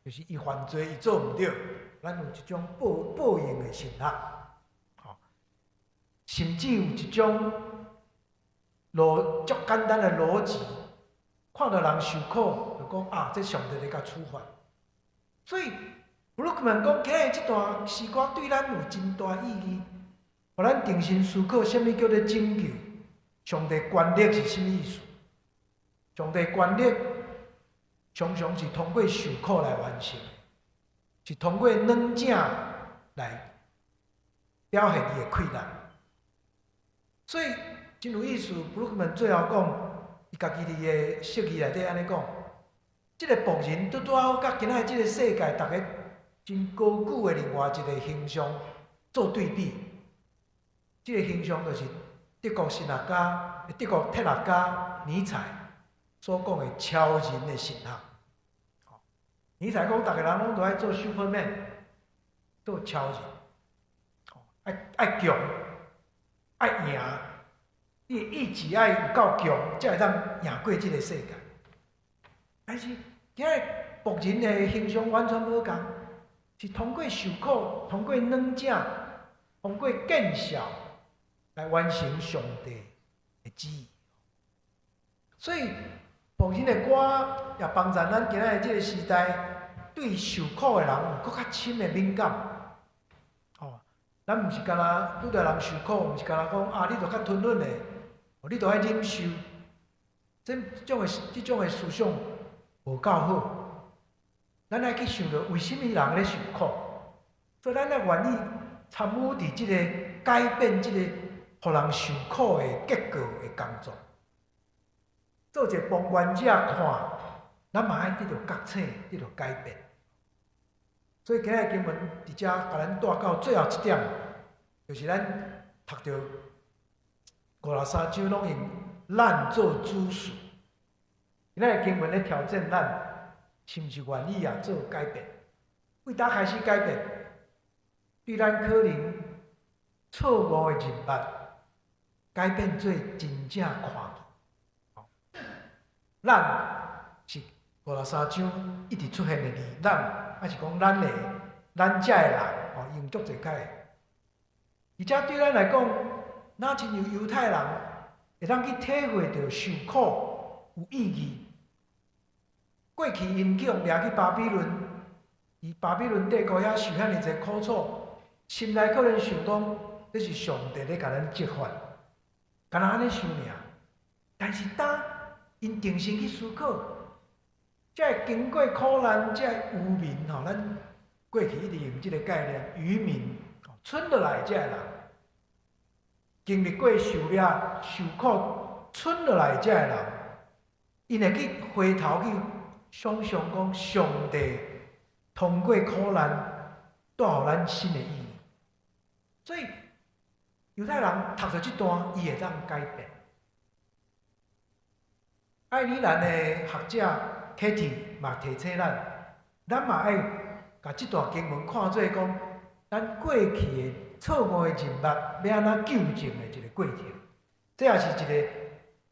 就是伊犯罪，伊做毋著。咱有一種報報應的神學，吼，甚至有一種邏足簡單的邏輯，看著人受苦，就講啊，這上帝咧共處罰。所以布魯克曼講，今日這段詩歌對咱有真大意義，予咱重新思考，啥物叫做拯救？上帝權力是啥物意思？上帝權力常常是通過受苦來完成的，是通過軟者來表現伊的氣力。所以真有意思，布魯克曼最後講，伊家己佇的釋義內底按呢講，這个僕人拄拄好佮今仔日這个世界逐个真高舉的另外一个形象做對比。這个形象就是德國神學家、德國哲學家尼采所講的超人的神學。尼采講，逐个人攏都愛做 Superman，做超人，愛愛強，愛贏，你的意志愛有夠強，才會當贏過這个世界。但是今日僕人的形象完全無仝，是通過受苦、通過軟者、通過見笑來完成上帝的旨意。所以，僕人的歌也幫助咱今仔日這个時代對受苦的人有閣較深的敏感。哦，咱毋是干焦拄著人受苦，毋是干焦講啊，你著較吞忍的，你著愛忍受。這種的思想無夠好。咱愛去想著為啥物人咧受苦，所以咱愛願意參與佇這個改變這個予人受苦的結果的工作。做一個旁觀者看，咱嘛愛得著覺醒，得著改變。所以今日經文佇遮共咱帶到最後一點，就是咱讀著53章攏用咱做主詞。今日經文咧挑戰咱，是毋是願意啊做改變？對佗開始改變？對咱可能錯誤的認捌，改變做真正看見。咱是53章一直出現的字，咱，抑是講咱的，咱遮的人，哦，用足濟解。而且對咱來講，若親像猶太人會當去體會著受苦有意義。過去𪜶去予掠去巴比倫，佇巴比倫帝國遐受遐爾濟苦楚，心內可能想講，這是上帝咧共咱責罰，敢若按呢想爾。但是當𪜶重新去思考，才會經過苦難，這个漁民吼，咱過去一直用這个概念，漁民，賰落來這个人，經歷過受掠、受苦、賰落來這个人，𪜶會去回頭去想象講，上帝通過苦難帶予咱新的意義。所以猶太人讀著這段，伊會當改變。愛爾蘭的學者 Katie 嘛提醒咱，咱嘛愛共這段經文看做講，咱過去的錯誤的認捌欲按怎糾正的一個過程。這也是一個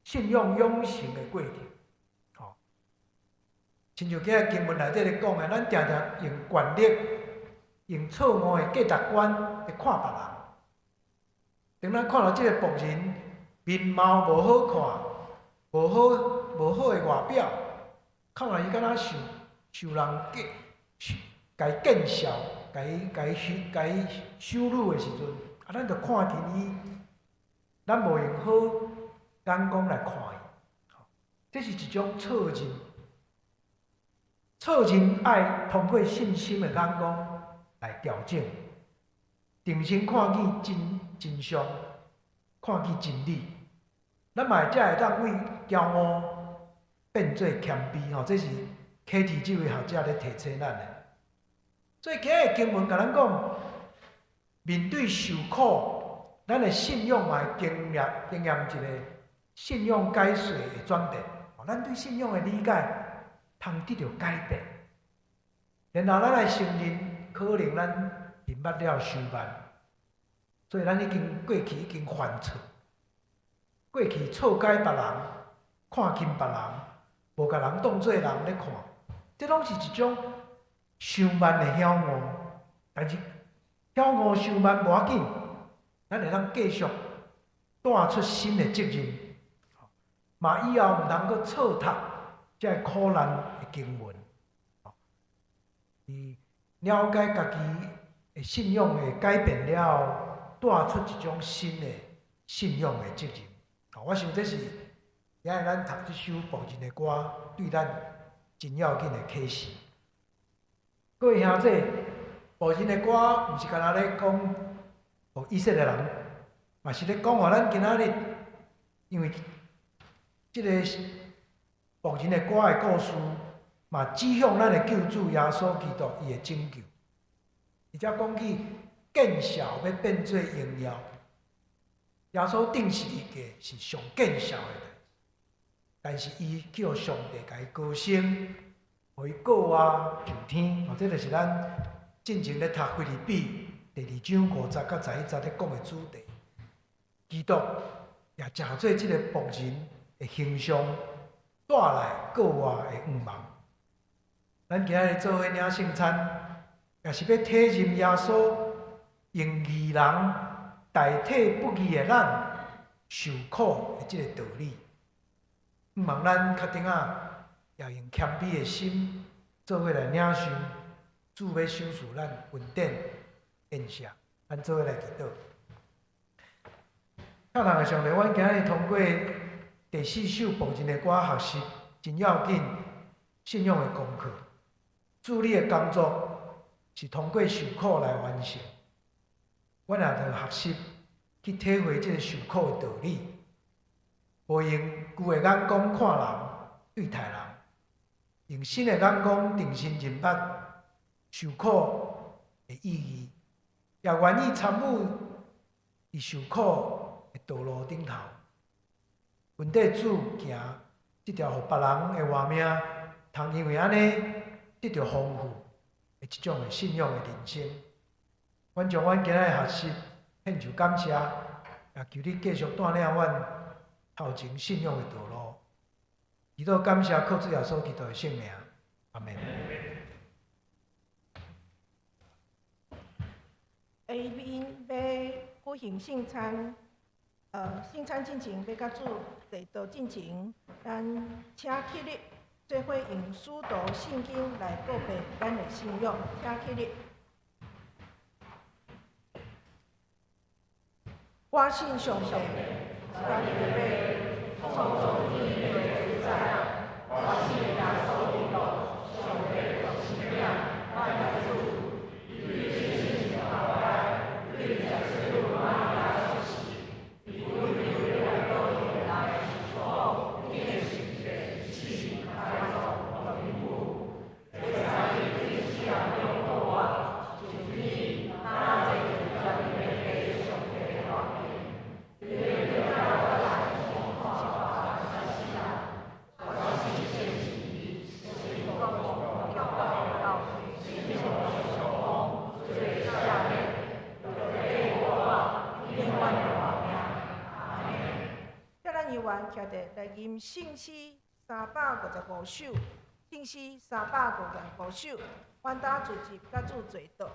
信仰養成的過程。吼，親像今日經文內底咧講的，咱定定用權力、用錯誤的價值觀來看別人。當咱看著這个僕人面貌無好看、無好的外表，看來伊敢若受人共伊見笑、共伊羞辱的時陣，啊，咱就看輕伊，咱無用好眼光來看伊，這是一種錯認。錯認愛通過信心的眼光來調整，重新看見真相，看見真理，咱嘛會才會當為驕傲變做謙卑吼。這是 Katie 這位學者咧提醒咱的。所以今日經文共咱講，面對受苦，咱的信仰嘛會經驗一個信仰解說的轉變。咱對信仰的理解通得著改變，然後咱來承認可能咱認捌了傷慢，所以咱已經過去已經犯錯，過去錯解別人，看輕別人，無共人當做人咧看，這攏是一種傷慢的曉悟。但是曉悟傷慢無要緊，咱會當繼續帶出新的責任，嘛以後毋通閣錯讀這个苦難的經文，伊了解家己的信仰的改變了後，帶出一種新的信仰的責任。我想這是今日咱讀這首僕人的歌，對咱真要緊的啟示。各位兄弟，僕人的歌毋是干焦咧講予以色列人，嘛是咧講予咱今仔日，因為這个僕人的歌的故事，嘛指向咱的救主耶穌基督伊的拯救。而且講起見笑欲變做榮耀，耶穌釘十字架是上見笑的代誌，但是伊去予上帝共伊高升，予伊過活上天。哦，這就是咱進前咧讀腓立比第二章5節佮11節咧講的主題。基督也成做這个僕人的形象，帶來過活的向望。咱今日做伙領聖餐，也是欲體認耶穌用義人代替不義的咱受苦的這个道理。向望咱較頂仔也用謙卑的心，做伙來領受主欲賞賜咱恩典宴席。咱做伙來祈禱。疼咱的上帝，阮今日通過第四首僕人的歌學習真要緊信仰的功課。主你的工作是通過受苦來完成。阮也著學習去體會這个受苦的道理，無用舊的眼光看人、對待人，用新的眼光重新認捌受苦的意義，也願意參與佇受苦的道路頂頭。阮綴主行這條予別人會活命，通因為按呢得著豐富的這種的信仰的人生。阮將阮今仔的學習獻上感謝，也求你繼續帶領阮頭前信仰的道路。祈禱感謝靠主耶穌基督的聖名，阿門。下面欲舉行聖餐，聖餐進前欲共主祈禱進前，咱請起立，做伙用使徒信經來告白咱的信仰，請起立。我信上帝，全能的創造天地的主宰，我信耶穌基督，上帝的獨生子，咱的主，伊對聖神的愛，對十四瑪利亞出世，佇本丟彼拉多底下受苦，釘十字架，死，埋葬，落陰府，第三日對死人中復活，上天，踏坐佇全能的上帝的右邊，佇彼來審判活人抑死人。徛佇來吟聖詩三百五十五首，聖詩三百五十五首，阮搭主席佮主做導。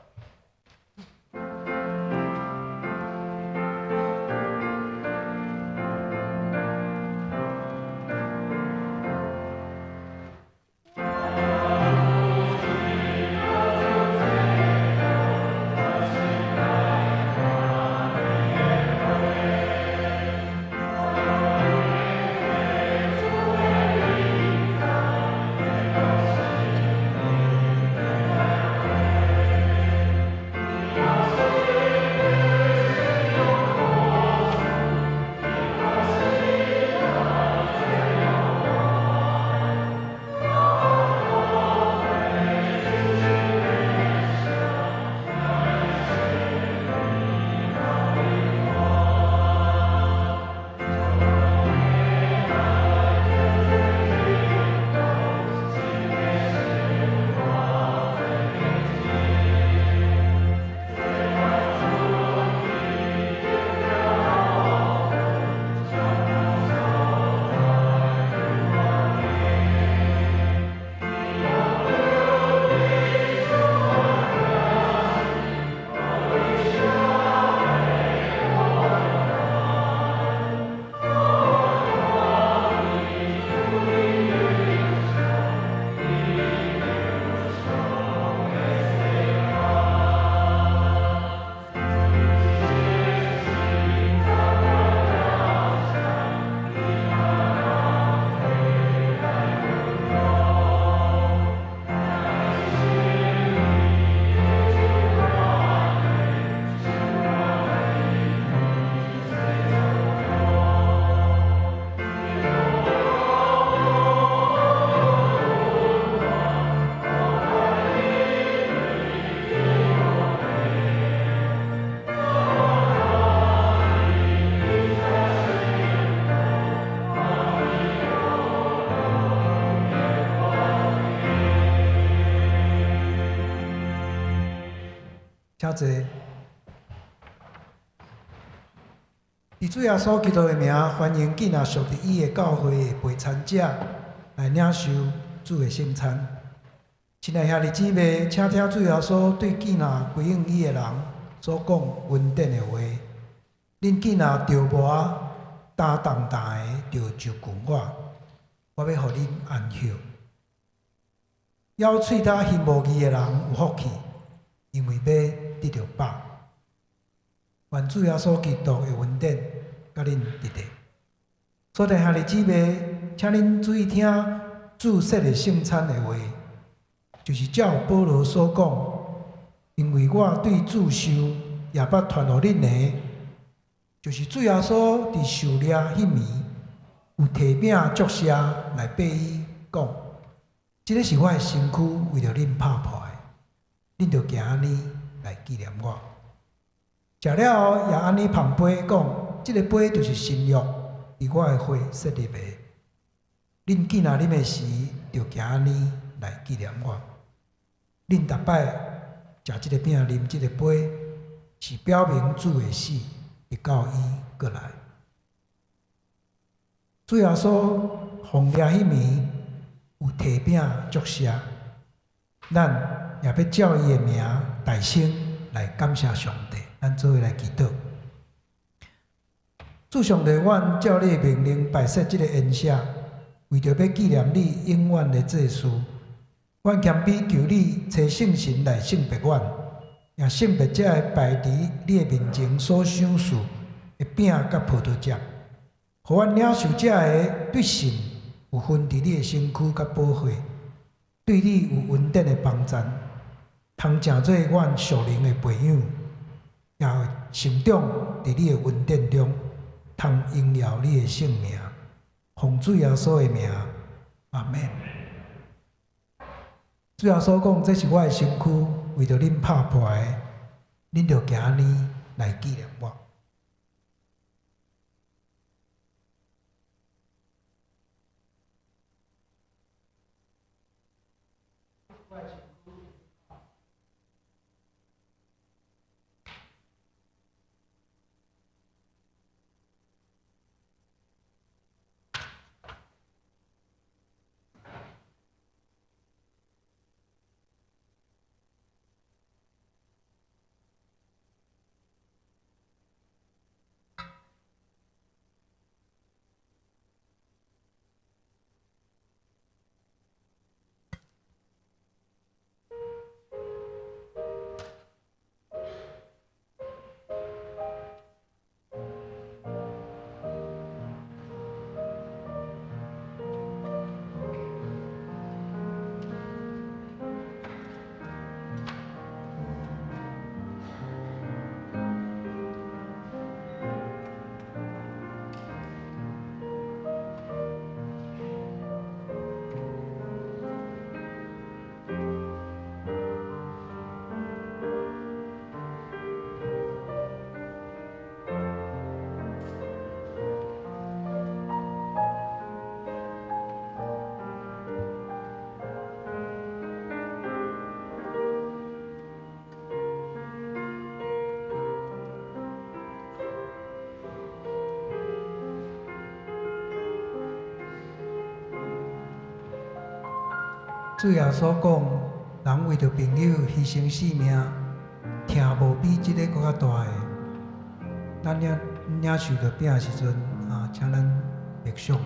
請坐。以主耶穌基督的名，歡迎囝仔屬佇伊的教會的陪餐者來領受主的聖餐。親愛兄弟姊妹，請聽主耶穌對囝仔歸向伊的人所講恩典的話。恁囝仔著無擔重擔的，著就近我，我欲予恁安歇。枵喙焦行無義的人有福氣，因為欲得著飽。願主耶穌基督的恩典佮恁佇咧。所以兄弟姊妹，請恁注意聽主設立聖餐的話，就是照保羅所講，因為我對主受，也捌傳予恁的，就是主耶穌佇受掠彼暝，有提餅祝謝來擘伊講：這个是我的身軀，為著恁拍破的，恁著行按呢來紀念我。食了後，也按呢捧杯講：這个杯就是新約，以我的血設立的。恁囝若啉的時，著行按呢來紀念我。恁逐擺食這个餅、啉這个杯，是表明主的死，直到伊閣來。主耶穌奉掠彼暝，有提餅祝謝，咱也欲照伊的名大聲來感謝上帝。咱做伙來祈禱。主上帝，阮照你的命令擺設這个筵席，為著欲紀念你永遠的祭司。阮謙卑求你，差聖神來聖別阮，也聖別這个擺佇你的面前所賞賜的餅佮葡萄汁，予阮領受這个對信有份佇你的身軀佮寶血，對你有恩典的幫贊，通成做阮屬靈的培養，也會成長佇你的恩典中，通榮耀你的聖名。奉主耶穌的名，阿們。主耶穌講：這是我的身軀，為著恁拍破的，恁著行按呢來紀念我。主耶穌講，人為著朋友犧牲性命，疼無比這个閣較大的。咱領受著餅的時陣，啊，請咱默想。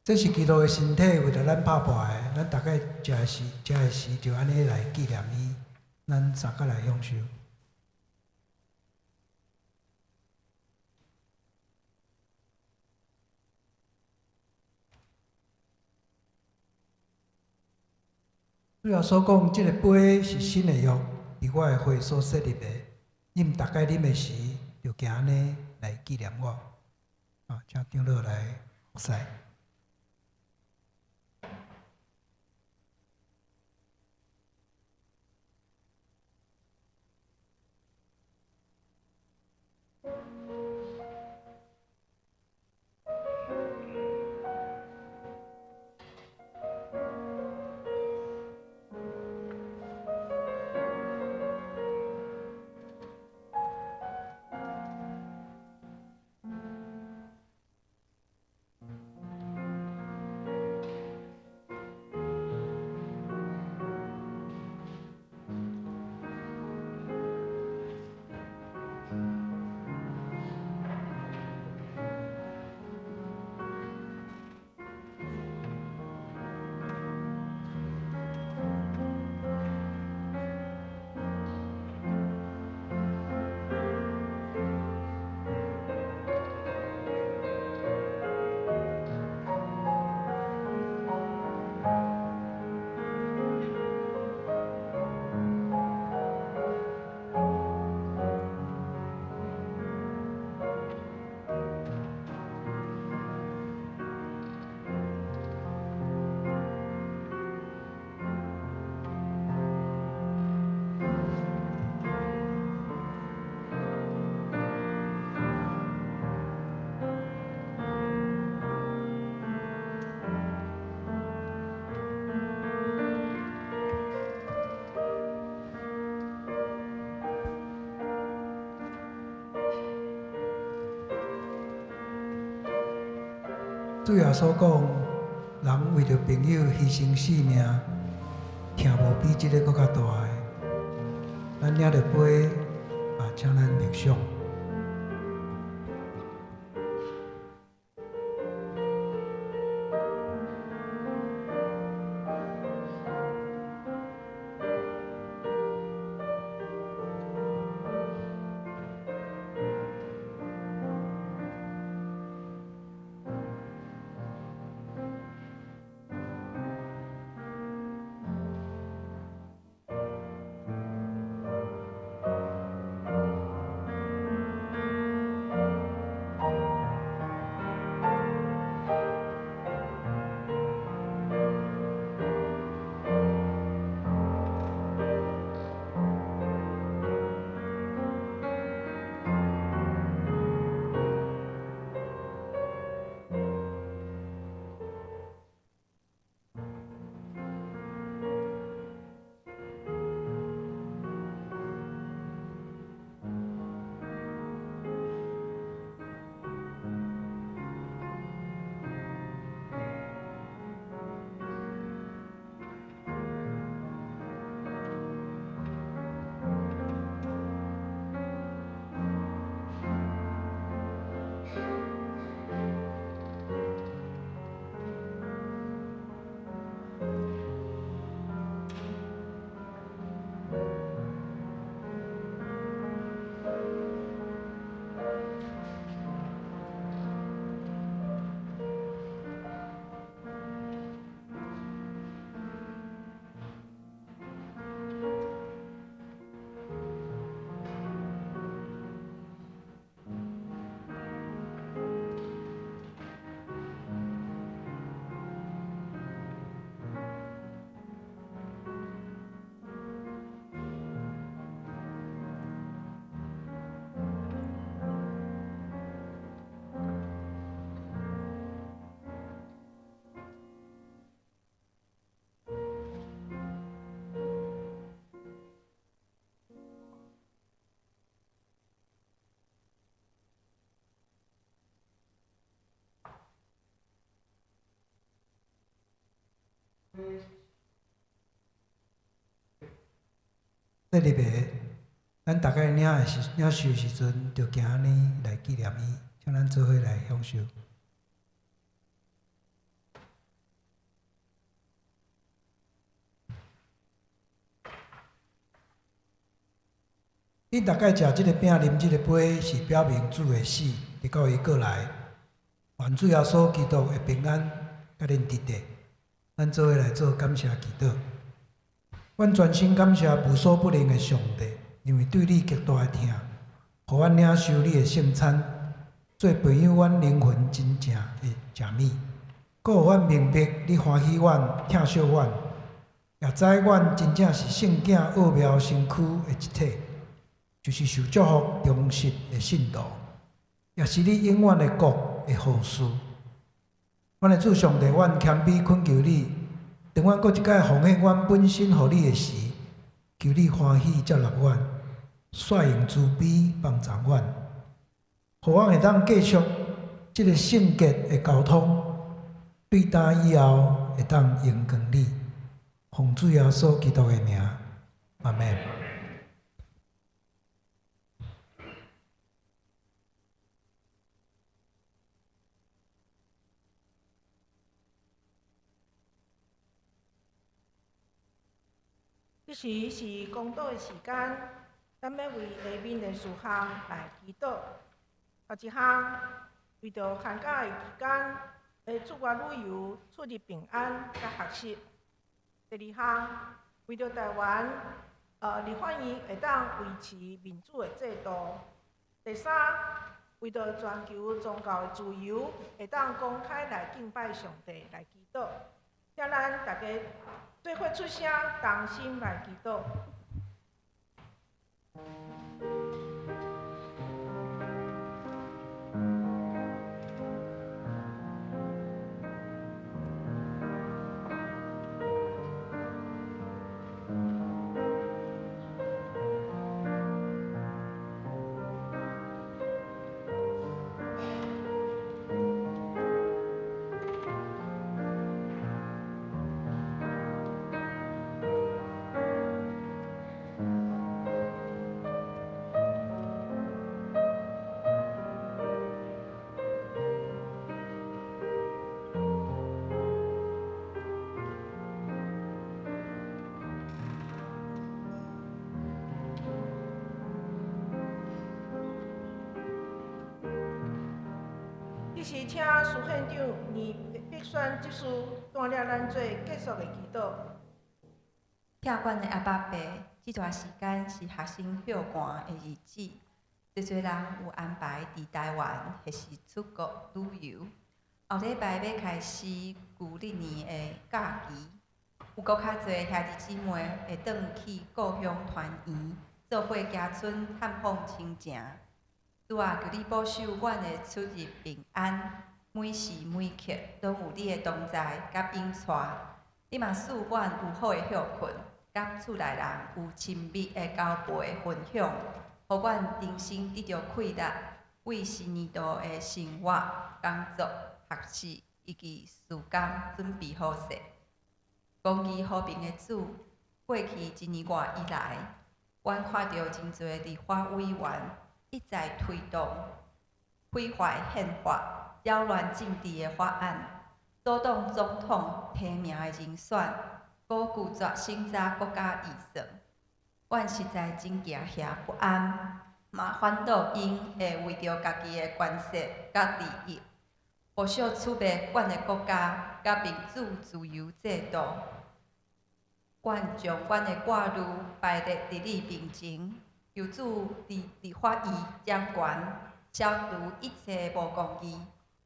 這是基督的身體，為著咱拍破的。咱逐家食的時就按呢來紀念伊。咱三個來享受。主耶穌講，這个杯是新的約，佇我的血所設立的。恁逐家啉的時，就行按呢來紀念我。啊，請長老來服侍。主耶穌講，人為著朋友犧牲性命，疼無比這个閣較大的。咱領著杯，啊，請咱默想。这礼拜，咱逐家领的时领受时阵，就行按呢来纪念伊，请咱做伙来享受。恁逐家食这个饼、啉这个杯，是表明主的死，直到伊过来。愿主耶稣基督的平安佮恁伫伫。咱做伙来做感谢祈祷。阮全心感谢无所不能的上帝，因为对你极大的疼，予阮领受你的圣餐，做培养阮灵魂真正的食物，阁予阮明白你欢喜阮、疼惜阮，也知阮真正是圣囝奥妙身躯的一体，就是受祝福忠实的信徒，也是你永远的国的后嗣。阮的主上帝，阮谦卑恳求你。当阮阁一摆奉献阮本身予你的时，求你欢喜接纳阮，率用慈悲帮助阮，予阮会当继续这个圣洁的交通，对今以后会当荣光你。奉主耶稣基督的名，阿们。这时是公祷的时间，咱欲为下面的事项来祈祷。头一项，为著寒假的期间的出外旅游出入平安佮学习。第二项，为著台湾，立法院会当维持民主的制度。第三，为著全球宗教的自由会当公开来敬拜上帝来祈祷。请咱大家做伙出声，同心来祈祷。这时，请苏县长倪碧选执事带领咱做结束的祈祷。疼阮的阿爸爸，这段时间是学生歇寒的日子，济济人有安排伫台湾或是出国旅游。后礼拜欲开始旧历年的假期，有阁较济兄弟姊妹会转去故乡团圆，做伙行村探访亲情。主啊，求你保守阮的出入平安，每时每刻拢有你的同在佮引带。你嘛赐阮有好的歇睏，佮厝内人有亲密的交陪分享，予阮重新得著气力，为新年度的生活、工作、学习以及时间准备好势。公义和平的主，过去一年外以来，阮看著真济立法委员一再推动毁坏宪法、扰乱政治的法案，阻挡总统提名的人选，阁拒绝审查国家预算。阮实在真惊吓不安，嘛烦恼𪜶会为著家己的权势佮利益，无惜出卖阮的国家佮民主自由制度。阮将阮的挂虑摆列伫你面前，求主伫立法院掌权，消除一切无公义，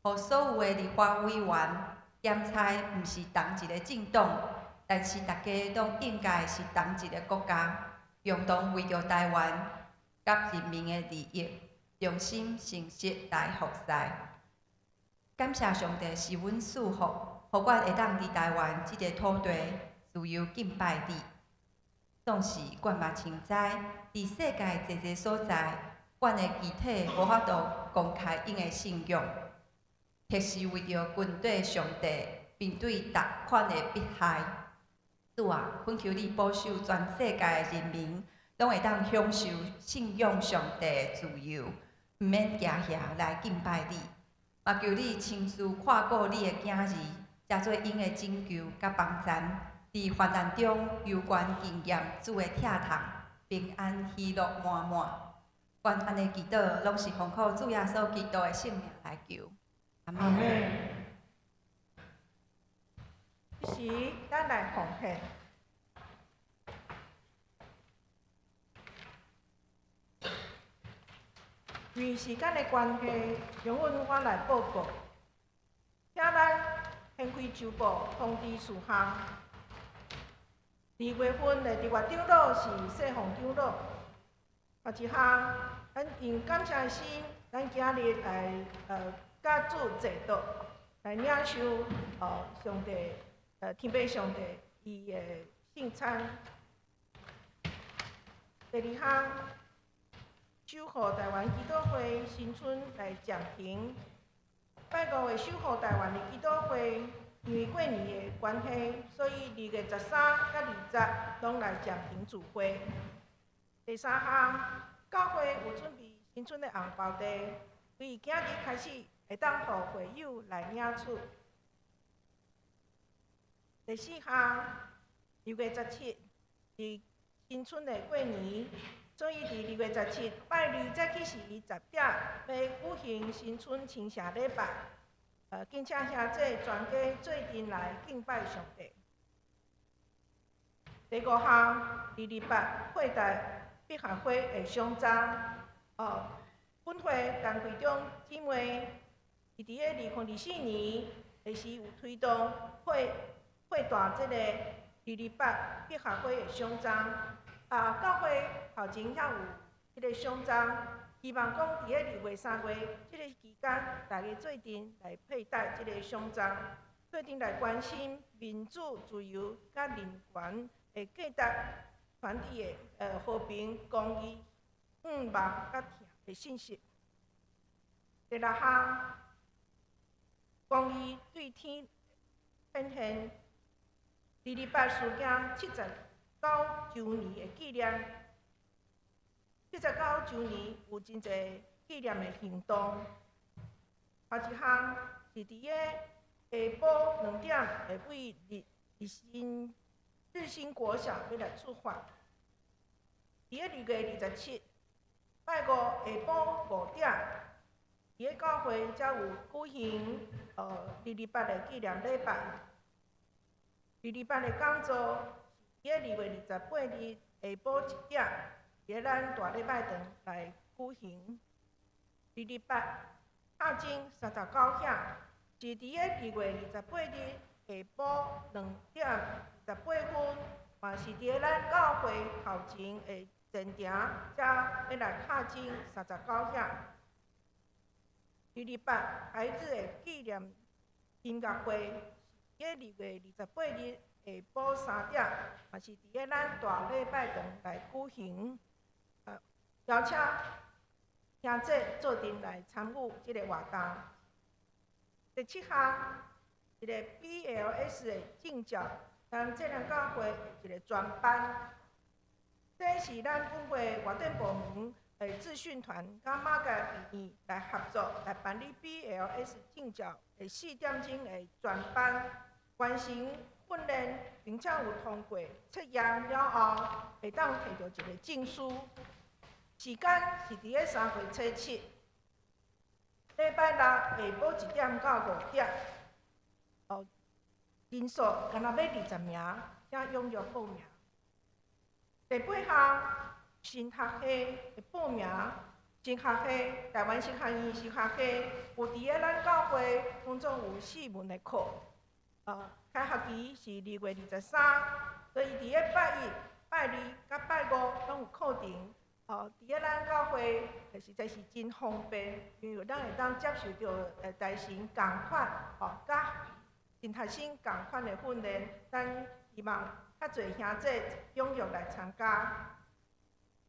予所有的立法委员检查毋是同一个政党，但是大家拢应该是同一个国家，共同为著台湾佮人民的利益，忠心诚实来服侍。感谢上帝是阮赐福，予阮会当伫台湾这个土地自由敬拜你。总是阮嘛清知，伫世界济济所在，阮的肢体无法度公开𪜶的信仰，或是为著军队上帝面对逐款的迫害，主啊，懇求你保守全世界的人民，攏會當享受信仰上帝的自由，毋免驚嚇來敬拜你。嘛求你親自看顧你的囝兒，成做𪜶的拯救佮幫贊，佇患難中猶原經驗主的疼痛，平安喜樂滿滿。阮按呢祈禱，攏是奉靠主耶穌基督的聖名來求。阿門。這時，咱來奉獻。因為時間的關係，容許我來報告。請咱掀開周報通知事項。二月份的特別長老是謝鳳長老。後一項，咱用感謝的心，咱今日來佮主坐倒，來領受上帝天父上帝伊的聖餐。第二項，守護台灣祈禱會新春來暫停。拜五的守護台灣的祈禱會，因為過年的關係，所以2月13佮20攏來暫停聚會。第三項，教會有準備新春的紅包袋，對今日開始會當予會友來領取。第四項，2月17是新春的過年，所以佇2月17拜二早起時10點，欲舉行新春清社禮拜。敬請兄弟全家做陣來敬拜上帝。第五項，228佩戴百合花的獎章。本會陳桂中姊妹，伊佇咧2024年的時有推動佩戴這個228百合花的獎章。教會頭前遐有彼個獎章，希望講佇咧2月、3月這個期間，大家做陣來佩戴這個獎章，做陣來關心民主、自由佮人權的價值，傳遞的和平、公義、向望佮疼的信息。第六項，公義對天顯現，228事件79週年的紀念，79週年有真濟紀念的行動。後一項是佇咧下晡2點會對日新國小欲來出發。佇咧2月27，拜五下晡5點，佇咧教會才有舉行228的紀念禮拜。228的講座是佇咧2月28日下晡1點，佇咧咱大禮拜堂來舉行。228敲鐘39響，是佇咧2月28日下晡2點28分，嘛是佇咧咱教會頭前的前埕，才欲來敲鐘39響。228孩子的紀念音樂會，是佇咧2月28日下晡3點，嘛是佇咧咱大禮拜堂來舉行。邀請兄弟做陣來參與這个活動。第七項，一个 BLS 的證照，咱這兩教會一个專班。這是咱本會外展部門的資訊團佮馬偕醫院來合作來辦理 BLS 證照的4點鐘的專班，完成訓練，並且有通過測驗了後，會當提著一個證書。時間是佇咧3月初7，禮拜六下晡1點到5點。人數敢若欲20名，才踴躍報名。第八項，神學系的報名，神學系台灣神學院神學系有佇咧咱教會當中有四門的課。開學期是2月23，所以佇咧拜一、拜二、佮拜五攏有課程。佇咧咱教會實在是真方便，因為咱會當接受著台神仝款，佮神學生仝款的訓練。咱希望較濟兄弟踴躍來參加。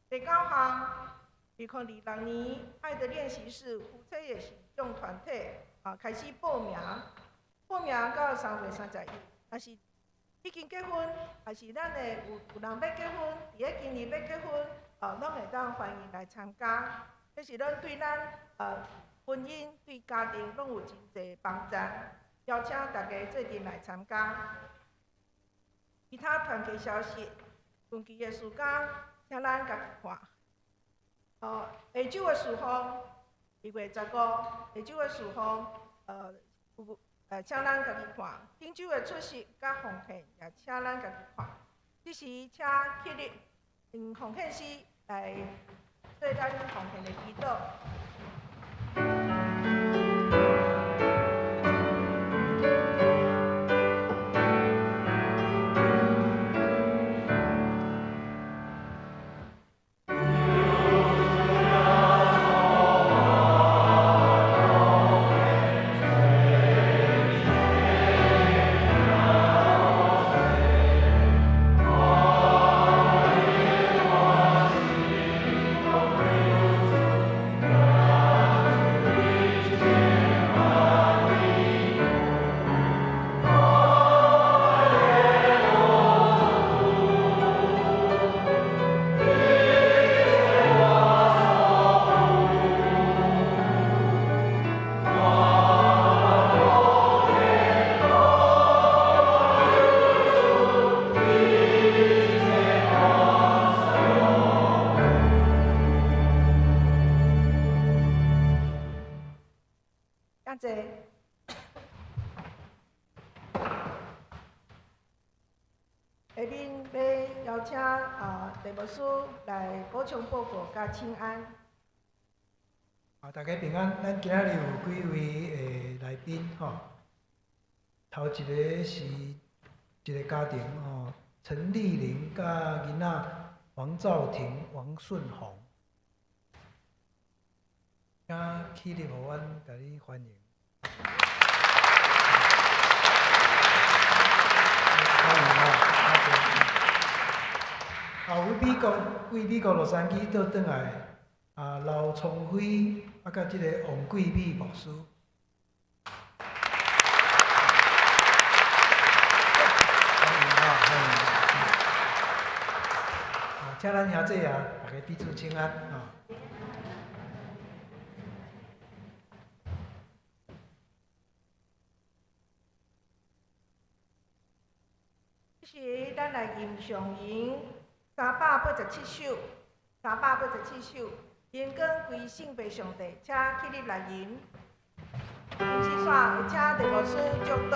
第九項，2026年愛的練習室夫妻的行動團體開始報名，報名到3月31，若是已經結婚，還是咱的有人欲結婚，佇咧今年欲結婚，攏會當歡迎來參加。這是攏對咱婚姻、對家庭攏有真濟幫助。邀請大家做陣來參加。其他團契消息，近期的時間，請咱家己看。下晝的事奉，2月15，下晝的事奉，有請咱家己看。頂週的出席佮奉獻，也請咱家己看。這時請起立，用奉獻詩來做咱奉獻的祈禱。感謝。下面欲邀請鄭牧師來補充報告佮請安。大家平安。咱今仔日有幾位的來賓吼，頭一个是一个家庭吼，陳麗玲佮囡仔黃兆廷、王順宏，請起立，予阮共你歡迎。歡迎吼，為美國洛杉磯倒轉來劉聰輝，佮這个王桂美牧師。歡迎吼，歡迎。請咱兄弟啊，大家彼此請安吼。這時，咱來吟上吟387首，387首，榮光歸聖父上帝，請起立來吟。吟詩煞會請鄭牧師祝禱。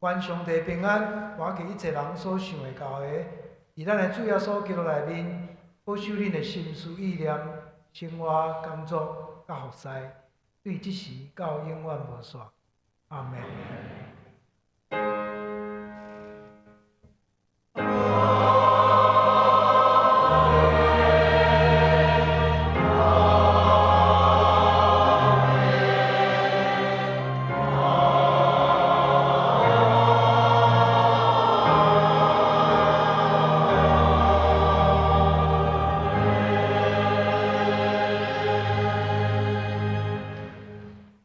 願上帝平安，倚過一切人所想會到的，佇咱的主耶穌基督內面，保守恁的心思意念、生活、工作、佮服侍，對這時到永遠無煞。阿們。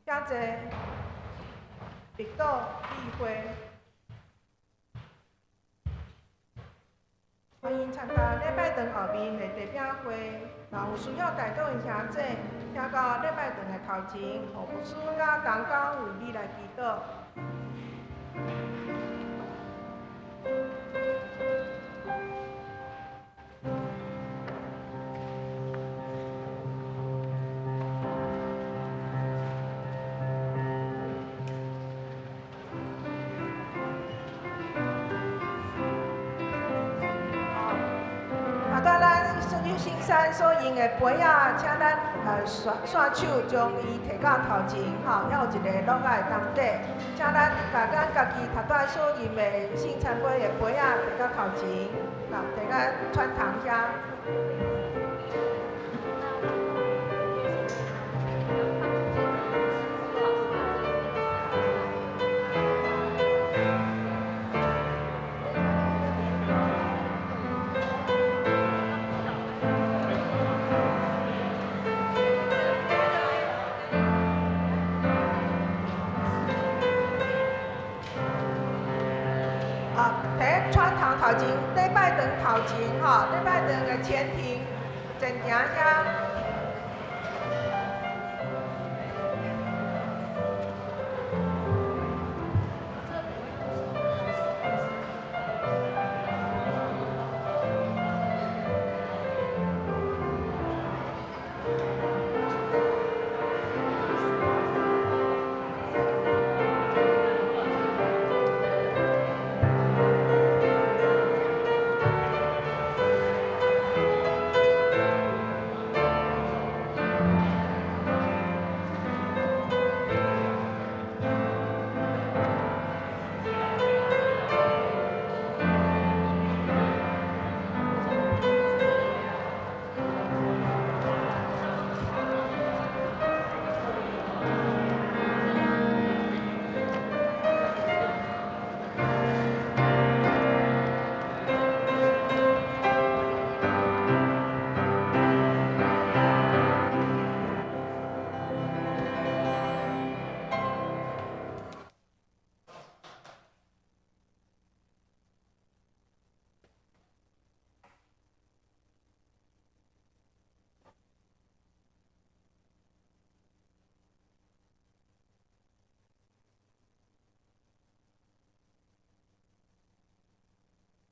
請坐，綠島議會，歡迎參加禮拜堂後面的茶餅會。若有需要代禱的兄弟，請到禮拜堂的頭前，予牧師佮同工為你來祈禱。聖餐所用的杯仔，請咱紲紲手將伊提到頭前，吼，猶有一個橐仔的當底，請咱共咱家己頭拄仔所啉的聖餐杯的杯仔提到頭前，吼，提到傳堂遐。啊，佇傳堂頭前，禮拜堂頭前，吼，禮拜堂的前庭前庭遐。